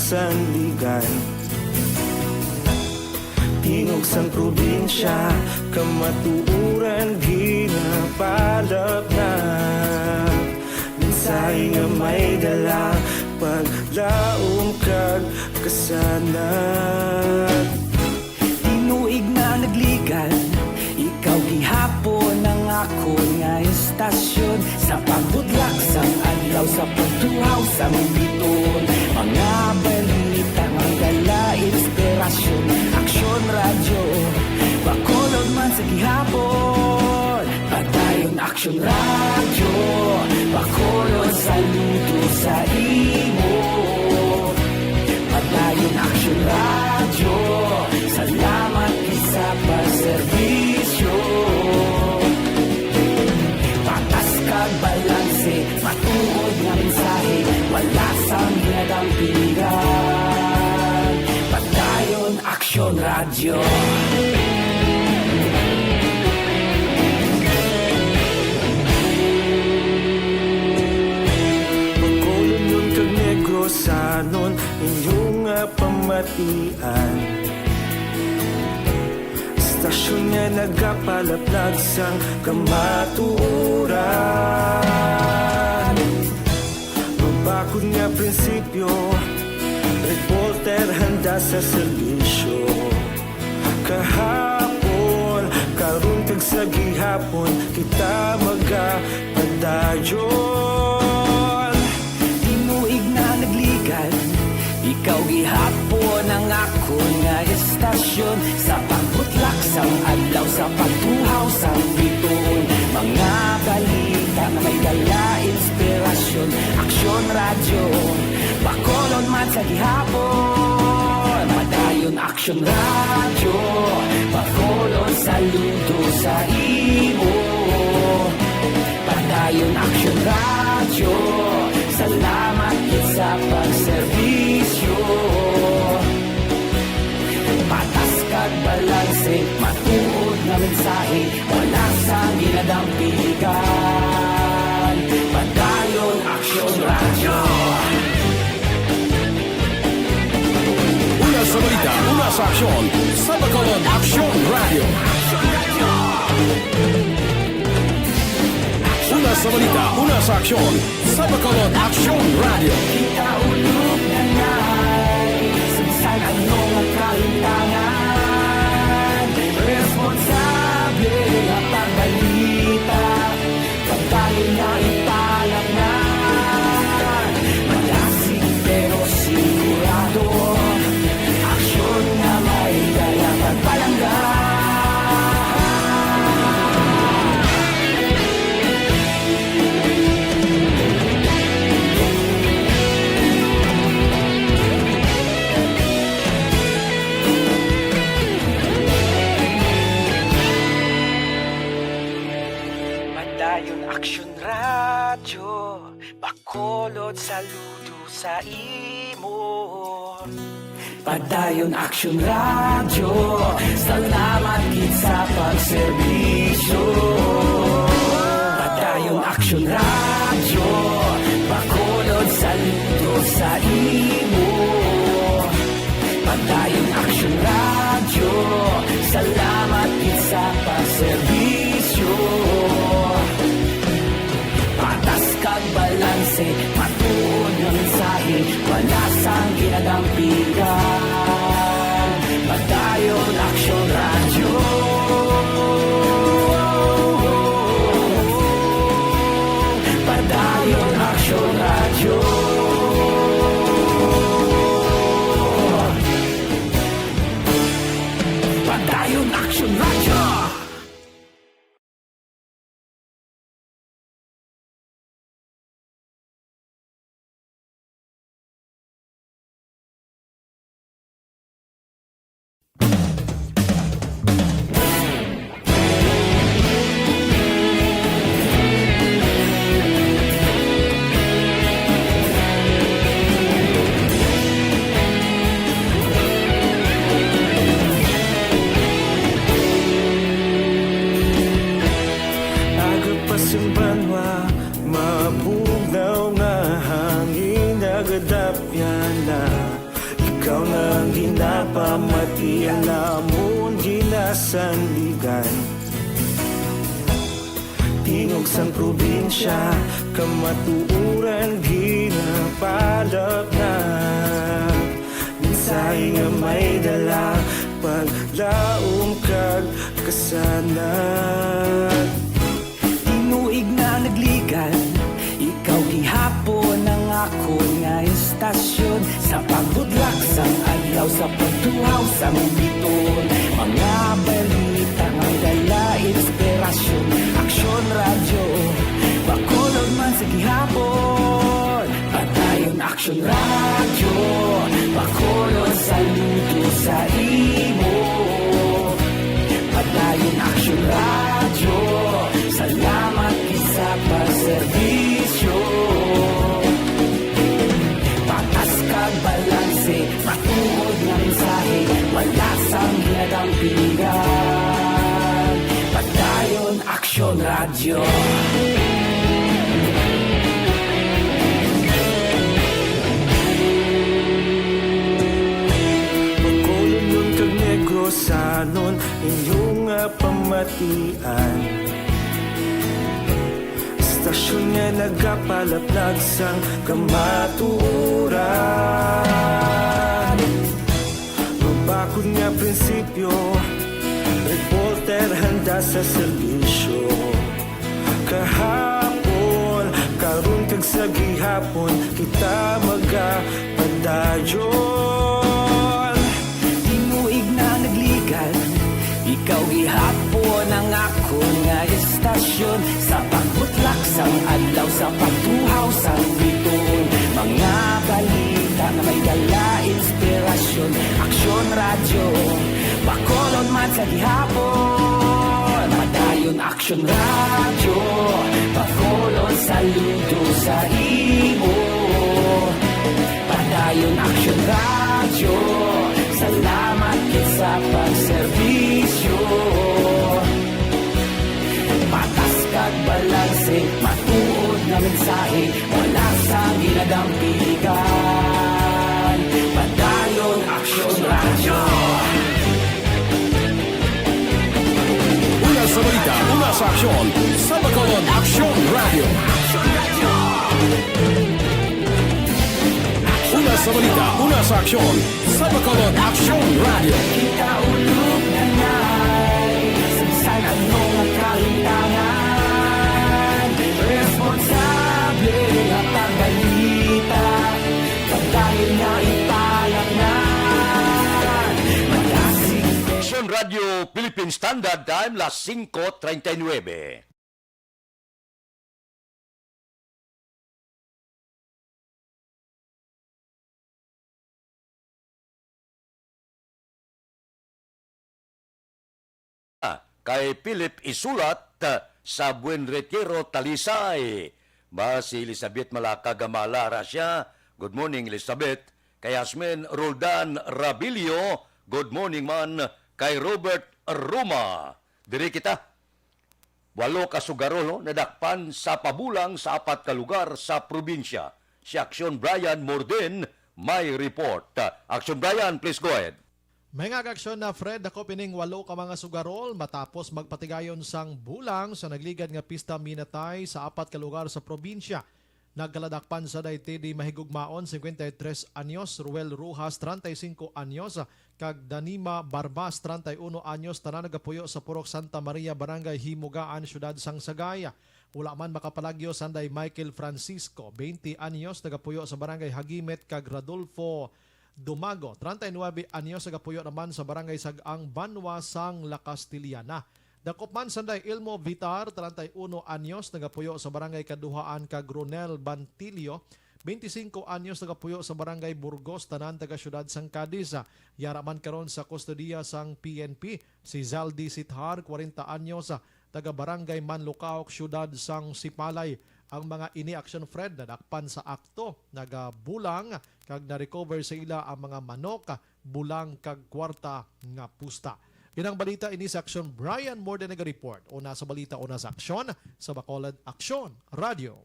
sandigan. Tingog sang probinsya, kamatuoran ginapalapnap. Mensahe nga may dala, paglaom kag kasanag. Tinuig na nagligan, ikaw gihapon ang akon nga istasyon. Sa pagbutlak sang adlaw, sa pagtuhaw sang bituon, mga balita nga dala inspirasyon. Aksyon Radyo, Bacolod man sa gihapon. Padayon Aksyon Radyo, Bacolod, saludo sa imo. Padayon Aksyon Radyo, salamat gid sa pagserbisyo. Patas kag balanse, matuod nga mensahe, wala sang ginadampigan. Padayon Aksyon Radyo. Bacolodnon kag Negrosanon, inyo nga pamatian. Istasyon nga nagapalaplag sang kamatuoran. Mabakod nga prinsipyo, reporter handa sa serbisyo. Kahapon, karon kag sa gihapon, kita magapadayon. Tinuig na nagligan, ikaw gihapon ang akon nga istasyon. Sa pagbutlak sang adlaw, sa pagtuhaw sang bituon, mga balita nga may dala inspirasyon. Aksyon Radyo, Bacolod man sa gihapon. Padayon Aksyon Radyo, Bacolod, saludo sa imo. Padayon Aksyon Radyo, salamat gid sa pagserbisyo. Patas kag balanse, matuod nga mensahe, wala sang ginadampigan. Padayon Aksyon Radyo. Una sa balita, una sa aksyon, sa Bacolod Aksyon Radyo. Una sa balita, una sa aksyon, sa Bacolod Aksyon Radyo. Kita ulog na nai, sa bisan ano nga kahintangan, responsable nga pagbalita, pagdali na ipalapnan. Malasig pero sigurado, aksyon nga may dala pagpalangga. Padayon Aksyon Radyo, Bacolod, saludo sa imo. Padayon Aksyon Radyo, salamat gid sa pagserbisyo. Padayon Aksyon Radyo, Bacolod, saludo sa imo. Padayon Aksyon Radyo, salamat gid sa pagserbisyo. Patas kag balanse, matuod nga mensahe, wala sang ginadampigan. Padayon Aksyon Radyo. Padayon Aksyon Radyo. Padayon Aksyon Radyo. Ikaw na ang ginapamati, ang namon ginasandigan. Tingog sang probinsya, kamatuoran ginapalapnap. Mensahe nga may dala, paglaom kag kasanag. Tinuig na nagligan, ikaw gihapon ang akon nga istasyon. Sa pagbudlak sang adlaw, sa pagtuhaw sang biton, mga balita nga may dala inspirasyon. Aksyon Radyo, Bacolod man sa gihapon. Padayon Aksyon Radyo, Bacolod, saludo sa imo. Padayon Aksyon Radyo, salamat gid sa pagserbisyo. Patas kag balanse, matuod nga mensahe, wala sang ginadampingan. Padayon Aksyon Radyo. Bacolodnon kag Negrosanon, inyo nga pamatian. Istasyon nga nagapalaplag sang kamatuoran. Mabakod nga prinsipyo, reporter handa sa serbisyo. Kahapon, karon kag sa gihapon, kita magapadayon. Tinuig na nagligan, ikaw gihapon ang akon nga istasyon. Sa pagbutlak sang adlaw, sa pagtuhaw sang biton, mga balita nga may dala inspirasyon. Aksyon Radyo, Bacolod man sa gihapon. Padayon Aksyon Radyo, Bacolod, saludo sa imo. Padayon Aksyon Radyo, salamat gid sa pagserbisyo. Patas kag balanse, matuod nga mensahe, wala sang ginadampigan. Padayon Aksyon Radyo. Una sa balita, una sa aksyon, sa Bacolod Aksyon Radyo. Una sa balita, una sa aksyon, sa Bacolod Aksyon Radyo. Kita ulog na ngay, sa bisan ano nga kalimtangan, responsable nga pagbalita, pagdahil nga ipalatnan, magasig. Aksyon Radyo Philippine Standard Time, las singko treinta y nueve. Kay Philip Isulat, ah, sa Buen Retiro, Talisay. Ba si Elizabeth Malaka Gamala, ara siya. Good morning, Elizabeth. Kay Asmin Roldan Rabilio, good morning man. Kay Robert Roma, diri kita. Walo ka sugarol, no, nadakpan sa pabulang sa apat ka lugar sa probinsya. Si Aksyon Brian Morden may report. Aksyon Brian, please go ahead. May nga aksyon na, Fred, dakop ining walo ka mga sugarol matapos magpatigayon sang bulang sa nagligad nga pista minatay sa apat ka lugar sa probinsya. Nagkaladakpan sa daytoy di mahigugmaon, cincuenta y tres anyos, Ruel Rojas, treinta y cinco anyos, kag Danima Barbas, treinta y uno anyos, tanan nagapuyo sa Purok Santa Maria, Barangay Himugaan, Siyudad sang Sagay. Wala man makapalagyo sanday Michael Francisco, twenty anyos, nagapuyo sa Barangay Hagimet, kag Rodolfo Dumago, treinta y nueve anyos, nagapuyo naman sa Barangay Sag-ang, Banwa sang La Castellana. Dakop man sanday Ilmo Vitar, treinta y uno anyos, nagapuyo sa Barangay Kaduhaan, kag Ronel Bantilio, veinticinco anyos, nagapuyo sa Barangay Burgos, tanan taga siyudad sang Cadiz. Yara man karon sa kustodiya sang P N P si Zaldi Sithar, kwarenta anyos, taga Barangay Manlucaoc, siyudad sang Sipalay. Ang mga ini, Aksyon Fred, nadakpan sa akto, nagabulang, kag na-recover sa ila ang mga manok, bulang, kag kwarta nga pusta. Inang balita ini sa Aksyon Brian Morden nag-report. Una sa balita, una sa aksyon, sa Bacolod Aksyon Radio.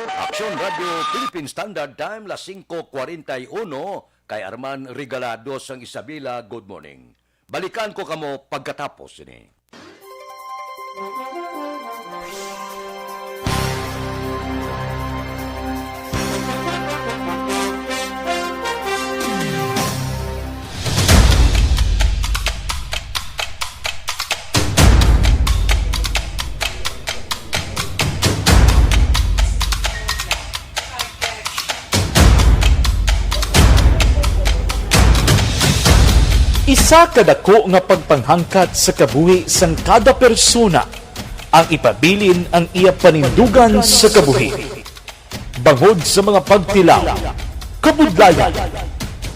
Aksyon Radio Philippine Standard Time, las singko kwarenta y uno, Kay Arman Regalado sang Isabela, good morning. Balikan ko kamo pagkatapos sini. Isa ka dako nga pagpanghangkat sa kabuhi sang kada persona ang ipabilin ang iya panindugan sa kabuhi. Bangod sa mga pagtilaw, kabudlayan,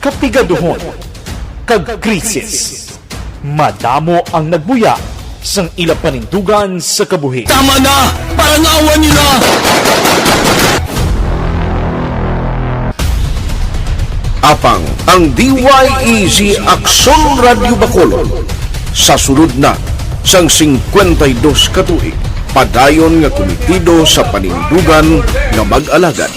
kapigaduhon, kag krisis, madamo ang nagbuya sang ila panindugan sa kabuhi. Tama na! Parangawan nila! Apang ang D Y E Z Aksyon Radyo Bacolod sa sulod na sang singkwenta y dos ka tuig, padayon nga kumitido sa panindugan nga mag-alagad.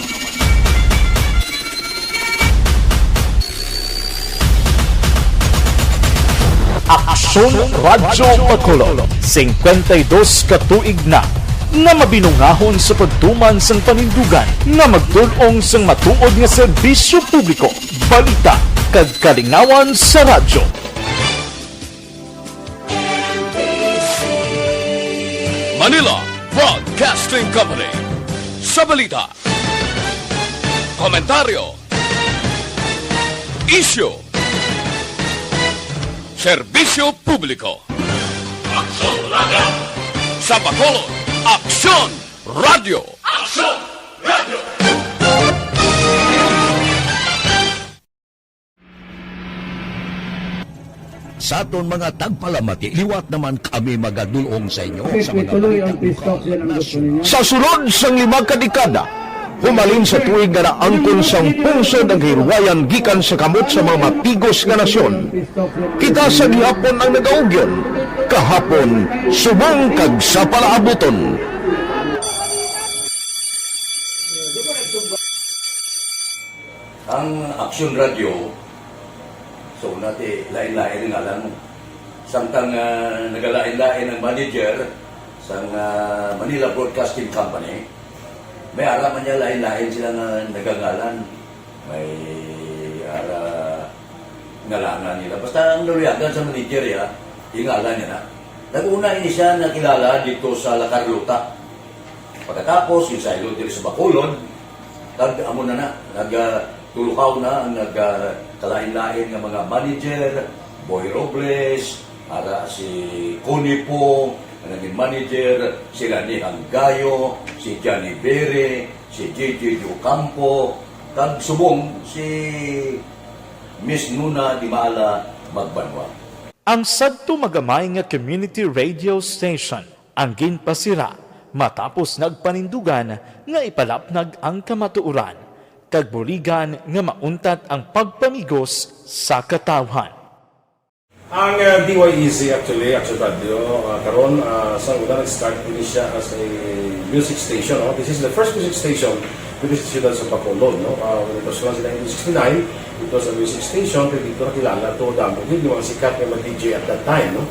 Aksyon Radyo Bacolod, singkwenta y dos ka tuig na nga mabinungahon sa pagtuman sang panindugan nga magtul-ong sang matuod nga serbisyo publiko, balita, kag kalingawan sa radyo. Manila Broadcasting Company. Sa balita, komentaryo, isyu, serbisyo publiko. Aksyon Radyo. Sa Bacolod, Aksyon Radyo. Aksyon Radyo. Sa aton mga tagpalamati, liwat naman kami magadul-ong sa inyo sa mga balita bukaw sa nasyon. Sa sulod sang lima ka dekada, humalin sa tuig nga naangkon sang pungsod ang kahilwayan gikan sa kamot sa mga mapigos nga nasyon, kita sa gihapon ang nagaugyon, kahapon, subong kag sa palaabuton. Ang Aksyon Radyo, so, nati, lain-lain ang ngalan mo. Samtang, ah, nagalain-lain ang manager sang, ah, Manila Broadcasting Company, may ara man niya lain-lain sila nga nagangalan. May ara ngalangan nila. Basta ang naluyagan sa manager, ya, ingalan niya na. Nag-una ini siya nakilala dito sa La Carlota. Pagkatapos, insaylo diri sa Bacolod, kag amo na na, nag, ah, tulukaw na ang nag, ah, kalain-lain nga mga manager, Boy Robles, ara si Connie Pong, ang naging manager, si Rani Hanggayo, si Johnny Bere, si J J Ocampo, kag subong si Miss Nuna Dimala Magbanwa. Ang sadto magamay nga community radio station ang ginpasira matapos nagpanindugan nga ipalapnag ang kamatuoran kag buligan nga mauntat ang pagpamigos sa katawhan. Ang, uh, D Y E Z actually, Action Radio, uh, karon, uh, sa una nag-start ini siya as a music station, no? This is the first music station dito sa siyudad sa Bacolod, no? Uh, when it was launched in nineteen sixty-nine, it was a music station, pero dito nakilala to, damo gid yung mga sikat nga mga D J at that time, no?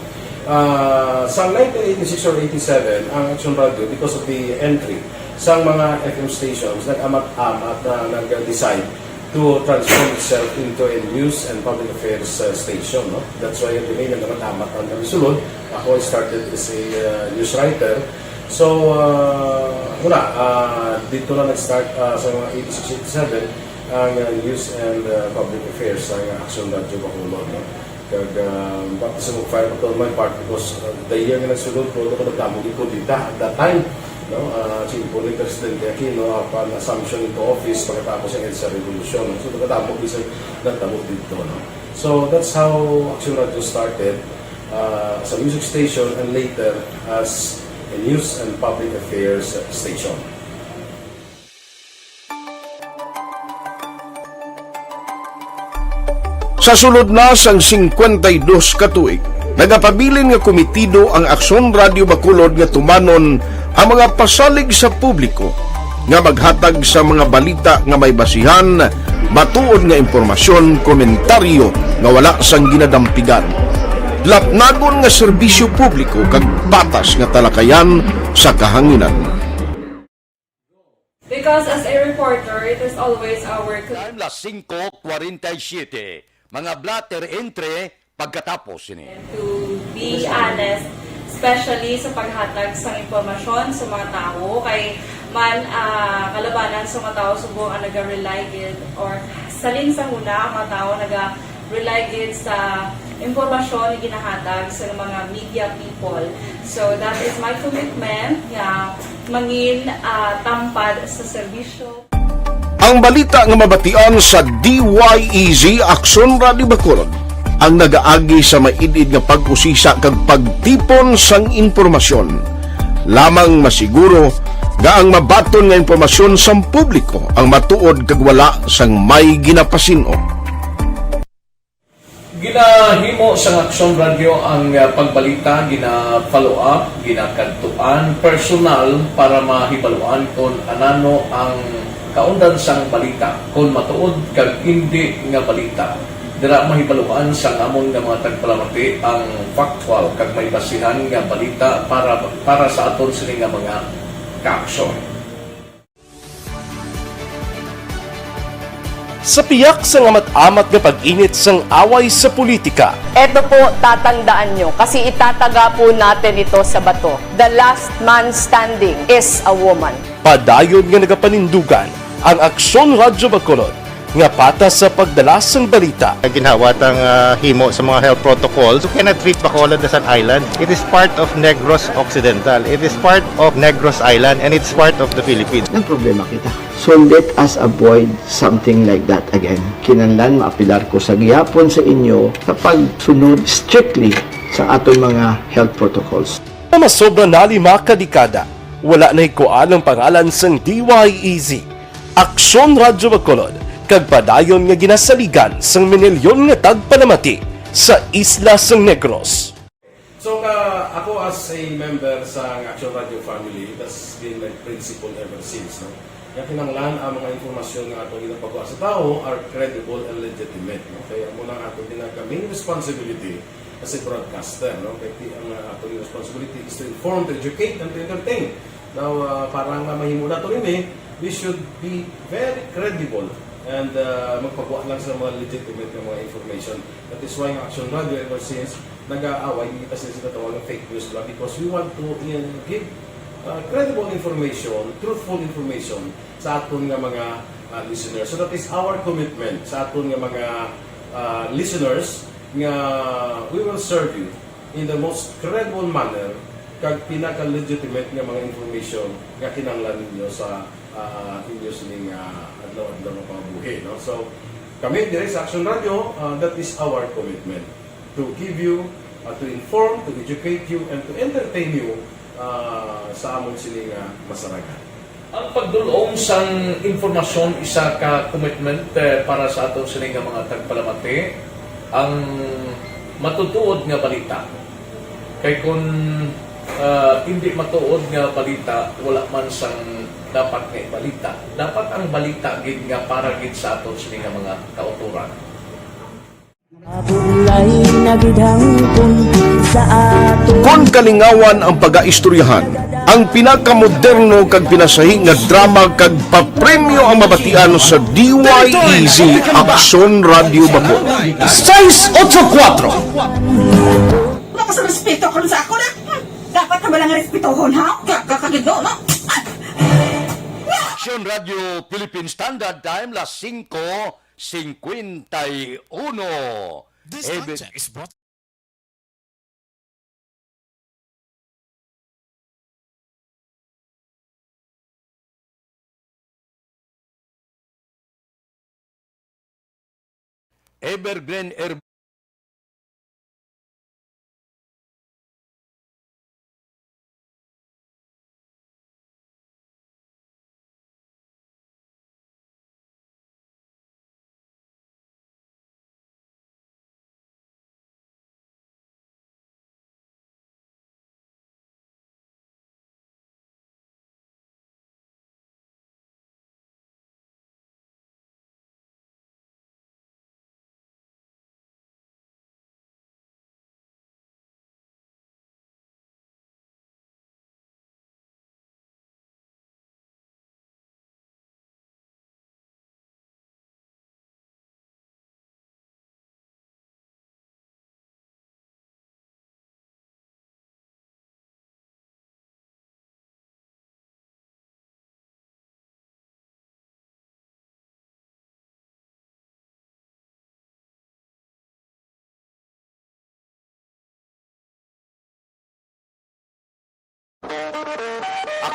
Uh, sa nineteen eighty-six or eighty-seven, ang Action Radio, because of the entry sa mga F M stations, nag-amat-amat na nag-decide to transform itself into a news and public affairs, uh, station, no? That's why kami nag-amat-amat ang kami sulod. Ako, I started as a, uh, news writer. So, uh, wala, uh, dito na nag-start, uh, sa mga eighty-six, eighty-seven, ang, uh, news and, uh, public affairs, ang Action Radio Bacolod, no? Kag, uh, baptism of fire pa to on my part because, uh, the year nga nagsulod ko, ako nagdamo gid kudeta at that time, no? Uh, si Impo ni Presidente Aquino, apan assumption into office pagkatapos ang EDSA Revolution. So, nagdamo gid sa, nagdamo dito, no? So, that's how Action Radio started, uh, as a music station and later as a news and public affairs station. Sa sulod na sang singkwenta y dos ka tuig, nagapabilin nga kumitido ang Aksyon Radio Bacolod nga tumanon ang mga pasalig sa publiko nga maghatag sa mga balita nga may basihan Matuod nga impormasyon, komentaryo nga wala sang ginadampigan. Lapnagon nga serbisyo publiko kag patas nga talakayan sa kahanginan. Because as a reporter, it is always our cl- Time, las singko kwarenta y siyete. Mga blotter, entre pagkatapos sini. To be honest, especially sa paghatag sang impormasyon sa mga tawo, kay man, ah, kalabanan sa mga tawo subong ang naga-rely gid or salin sa huna ang mga tawo naga-rely gid sa impormasyon nga ginahatag sa mga media people. So, that is my commitment nga mangin, ah, tampad sa serbisyo. Ang balita nga mabatian sa D Y E Z Aksyon Radio Bacolod ang nagaagi sa maid-id nga pag-usisa kag pagtipon sang impormasyon. Lamang masiguro nga ang mabaton nga impormasyon sang publiko ang matuod kag wala sang may ginapasin-o. Ginahimo sang Aksyon Radio ang, ah, pagbalita, gina-follow up, ginakadtuan personal para mahibaluan kon anano ang kaundan sang balita, kon matuod kag indi nga balita. Dira mahibaluan sang amon nga mga tagpalamati ang factual kag may basihan nga balita para, para sa aton sini nga mga kaaksyon. Sa piyak sang amat-amat nga pag-init sang away sa politika, Eto po, tatandaan nyo, kasi itataga po natin ito sa bato. The last man standing is a woman. Padayon nga nagapanindugan ang Aksyon Radyo Bacolod nga patas sa pagdala sang balita. Ginhawa tang, ah, himo sa mga health protocols. You cannot treat Bacolod as an island. It is part of Negros Occidental. It is part of Negros Island, and it's part of the Philippines. Nagproblema kita. So let us avoid something like that again. Kinahanglan maapelar ko sa gihapon sa inyo sa pagsunod strictly sa aton mga health protocols. Nga masobra na lima ka dekada, wala nahikuan ang pangalan sang D Y E Z, Aksyon Radyo Bacolod, kag padayon nga ginasaligan sang minilyon nga tagpalamati sa isla sang Negros. So, ka, ako as a member sa Action Radio family, that's been my principle ever since, no? Nga kinahanglan ang mga impormasyon nga ato ginapagwa sa tawo are credible and legitimate, no? Kaya amo na ato ginag-, main responsibility as a broadcaster, no? Kaya ti-, ang, uh, ato responsibility is to inform, to educate, and to entertain. Now, uh, para nga mahimo nato ini, we should be very credible and, uh, magpagwa lang sa mga legitimate nga mga information. That is why ang Action Radio ever since nag-aaway, hindi kasi sila tawag ng fake news, diba? Because we want to, uh, give, uh, credible information, truthful information sa aton nga mga, uh, listeners. So that is our commitment sa aton nga mga, uh, listeners, nga we will serve you in the most credible manner kag pinaka-legitimate nga mga information nga kinahanglan ninyo sa, ah, inyo sining, ah, adlaw-adlaw nga pangabuhi, no? So, kami diri sa Action Radio, ah, that is our commitment to give you, ah, to inform, to educate you, and to entertain you, ah, sa amon sini nga masarangan. Ang pagdul-ong sang impormasyon isa ka commitment, eh, para sa aton sini nga mga tagpalamati, ang matutuod nga balita. Kay kun, ah, indi matuod nga balita, wala man sang dapat nga ibalita. Dapat ang balita gid nga para gid sa aton sini nga mga kautoran. Mabulay na gid hangpon sa ato. Kon kalingawan ang pagaistoryahan, ang pinakamoderno kag pinasahi nga drama kag papremyo ang mabatian sa D Y E Z Aksyon Radio Bacolod. Seis ocho kuatro. Wala ka sa respeto karon sa ako na. Hmm. Dapat ka ba lang respetohon, ha? Gaga ka gid, no? Aksyon Radio Philippine Standard Time, las singko cincuenta y uno. This Ever- content is brought Evergreen Air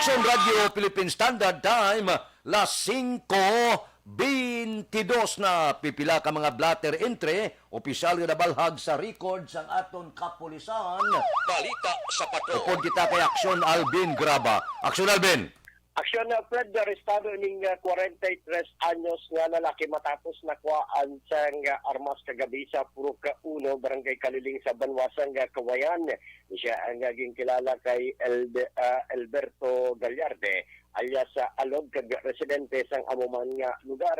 Radyo Philippine Standard Time, las singko beintidos na. Pipila ka mga blotter entry, opisyal nga nabalhag sa record sang aton kapulisan. Balita sa Patrol. Upod kita kay Aksyon Alvin Graba. Aksyon Alvin. Aksyon, uh, Fred, arestado ning, uh, kwarenta y tres anyos nga lalaki matapos nakuhaan sang, uh, armas kagabi sa Purok Uno, Barangay Kaliling sa banwa sang, uh, Kawayan. Siya ang, uh, ginkilala kay Elde-, uh, Alberto Gallarde, alias, uh, Alog, kag residente sang amo man nga lugar.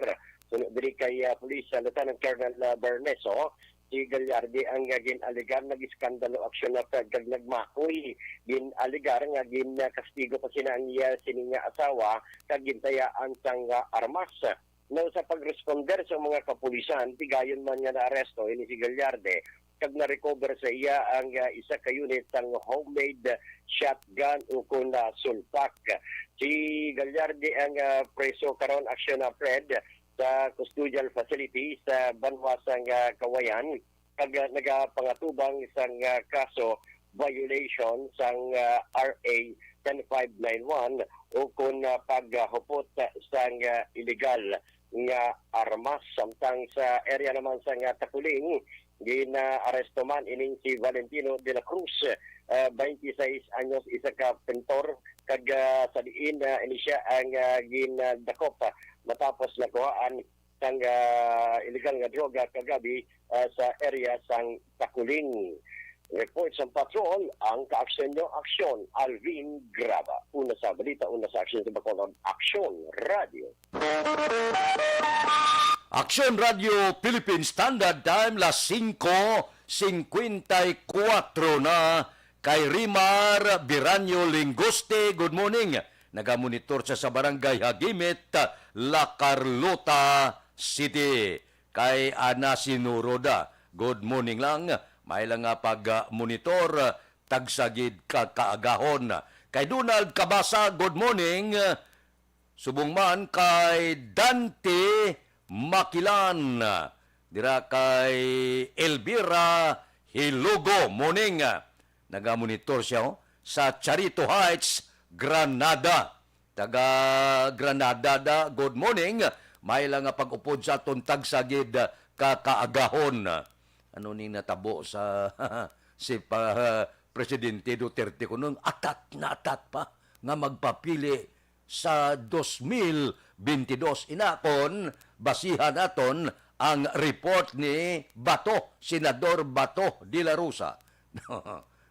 Suno diri kay, uh, Police, uh, Lieutenant Colonel, uh, Berneso, si Gallarde ang, uh, gin-alegar nag-iskandalo aksyon na kag nagmakoy. Gin-alegar nga ginkastigo pa sina ang iya sini nga asawa kag gintayaan sang, uh, armas. Now, sa pagresponder sa mga kapulisan, tigayon man nga naaresto ini si Gallarde kag na-recover sa iya ang, uh, isa ka unit sang homemade shotgun ukon, uh, sulpak. Si Gallarde ang, uh, preso karon, aksyon na, Fred, sa custodial facility sa banwa sang, ah, Kawayan, kag, ah, nagapangatubang sang, ah, kaso violation sang, ah, R A ten five nine one ukon, ah, paghupot sang, ah, illegal nga armas. Samtang sa area naman sang, ah, Taculing, gina-aresto man ining si Valentino de la Cruz, ah, twenty-six anyos, isa ka pintor, kag, ah, sa diin, ah, ini siya ang, ah, gindakop, ah, matapos nakuhaan sang, ah, illegal nga droga kagabi, ah, sa area sang Taculing. Report sang Patrol, ang kaaksyon nyo, Aksyon Alvin Graba. Una sa balita, una sa aksyon sa Bacolod, Aksyon Radio. Aksyon Radio Philippine Standard Time, las singko singkwenta y kuwatro na. Kay Rimar Biranyo Lingoste, good morning. Nagamonitor siya sa Barangay Hagimit, La Carlota City. Kay Ana Sinuro da, good morning lang. May lang nga pag-monitor, tagsa gid ka kaagahon. Kay Donald Cabasa, good morning. Subong man kay Dante Makilan, dira kay Elvira Hilugo, morning. Nagamonitor siya, oh, sa Charito Heights, Granada. Taga Granada da, good morning. May lang nga pag-upod sa aton tagsa gid ka kaagahon. Ano ni natabo sa si pa, Presidente Duterte kuno, atat na atat pa nga magpapili sa dos mil bentidós. Ina kon basihan naton ang report ni Bato, Senador Bato de la Rosa.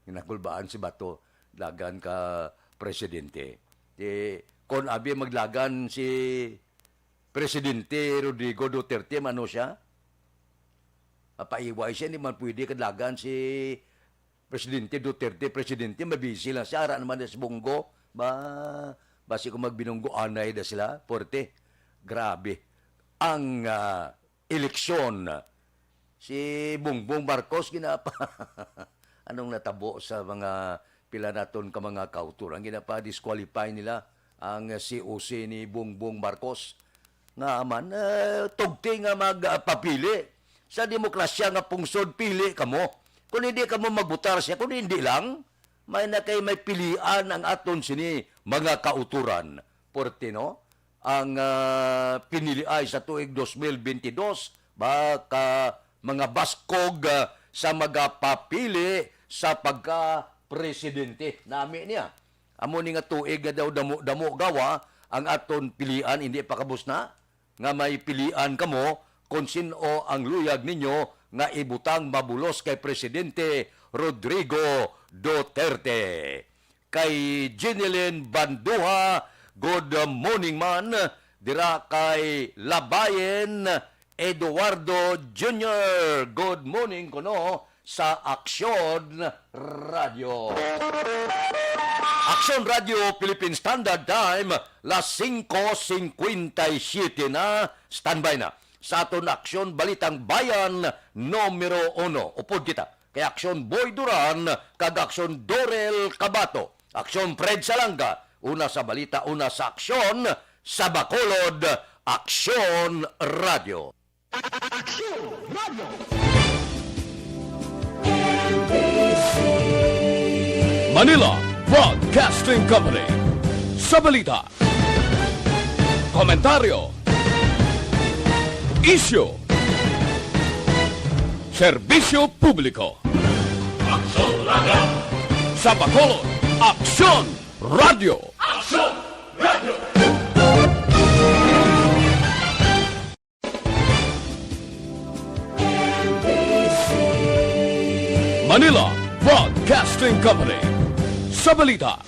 Ginakulbaan si Bato, dagan ka presidente. Di, kon abi maglagan si Presidente Rodrigo Duterte, mano siya? Apaiway siya, hindi man pwede kadlagan si Presidente Duterte, presidente, mabisi lang siya. Ara naman si Bongo. Ba, basi kung magbinunggo, anay da sila. Porte. Grabe. Ang, ah, eleksyon. Si Bongbong Marcos, ginapa. Anong natabo sa mga pila naton ka mga kauturan? Ginapa-disqualify nila ang C O C ni Bongbong Marcos. Nga man, eh, tugti nga magpapili. Sa demokrasya nga pungsod, pili kamo. Kung hindi kamo magbutar siya, kung hindi lang, may na kay may pilian ang aton sini mga kauturan. Porte, no? Ang, ah, piniliay sa tuig dos mil bentidós, baka mga baskog, ah, sa magapapili sa pagka-presidente. Nami niya. Amo ni nga tuig nga daw damo-damo gawa ang aton pilian, hindi pa kabus na nga may pilian kamo kon sin-o ang luyag ninyo nga ibutang mabulos kay Presidente Rodrigo Duterte. Kay Jeneline Banduha, good morning man. Dira kay Labayen Eduardo Junior, good morning kuno sa Aksyon Radio. Aksyon Radio Philippine Standard Time, las singko singkwenta y siyete na. Standby na sa aton Aksyon Balitang Bayan numero uno. Upod kita kay Aksyon Boy Duran kag Aksyon Dorel Cabato. Aksyon Fred Salanga, una sa balita, una sa aksyon, sa Bacolod, Aksyon Radio. Aksyon Radio. Manila Broadcasting Company, Sa balita, komentaryo, isyu, serbisyo publiko. Aksyon Radio. Sa Bacolod, Aksyon Radio. Aksyon Radio. Manila Broadcasting Company. Sa balita,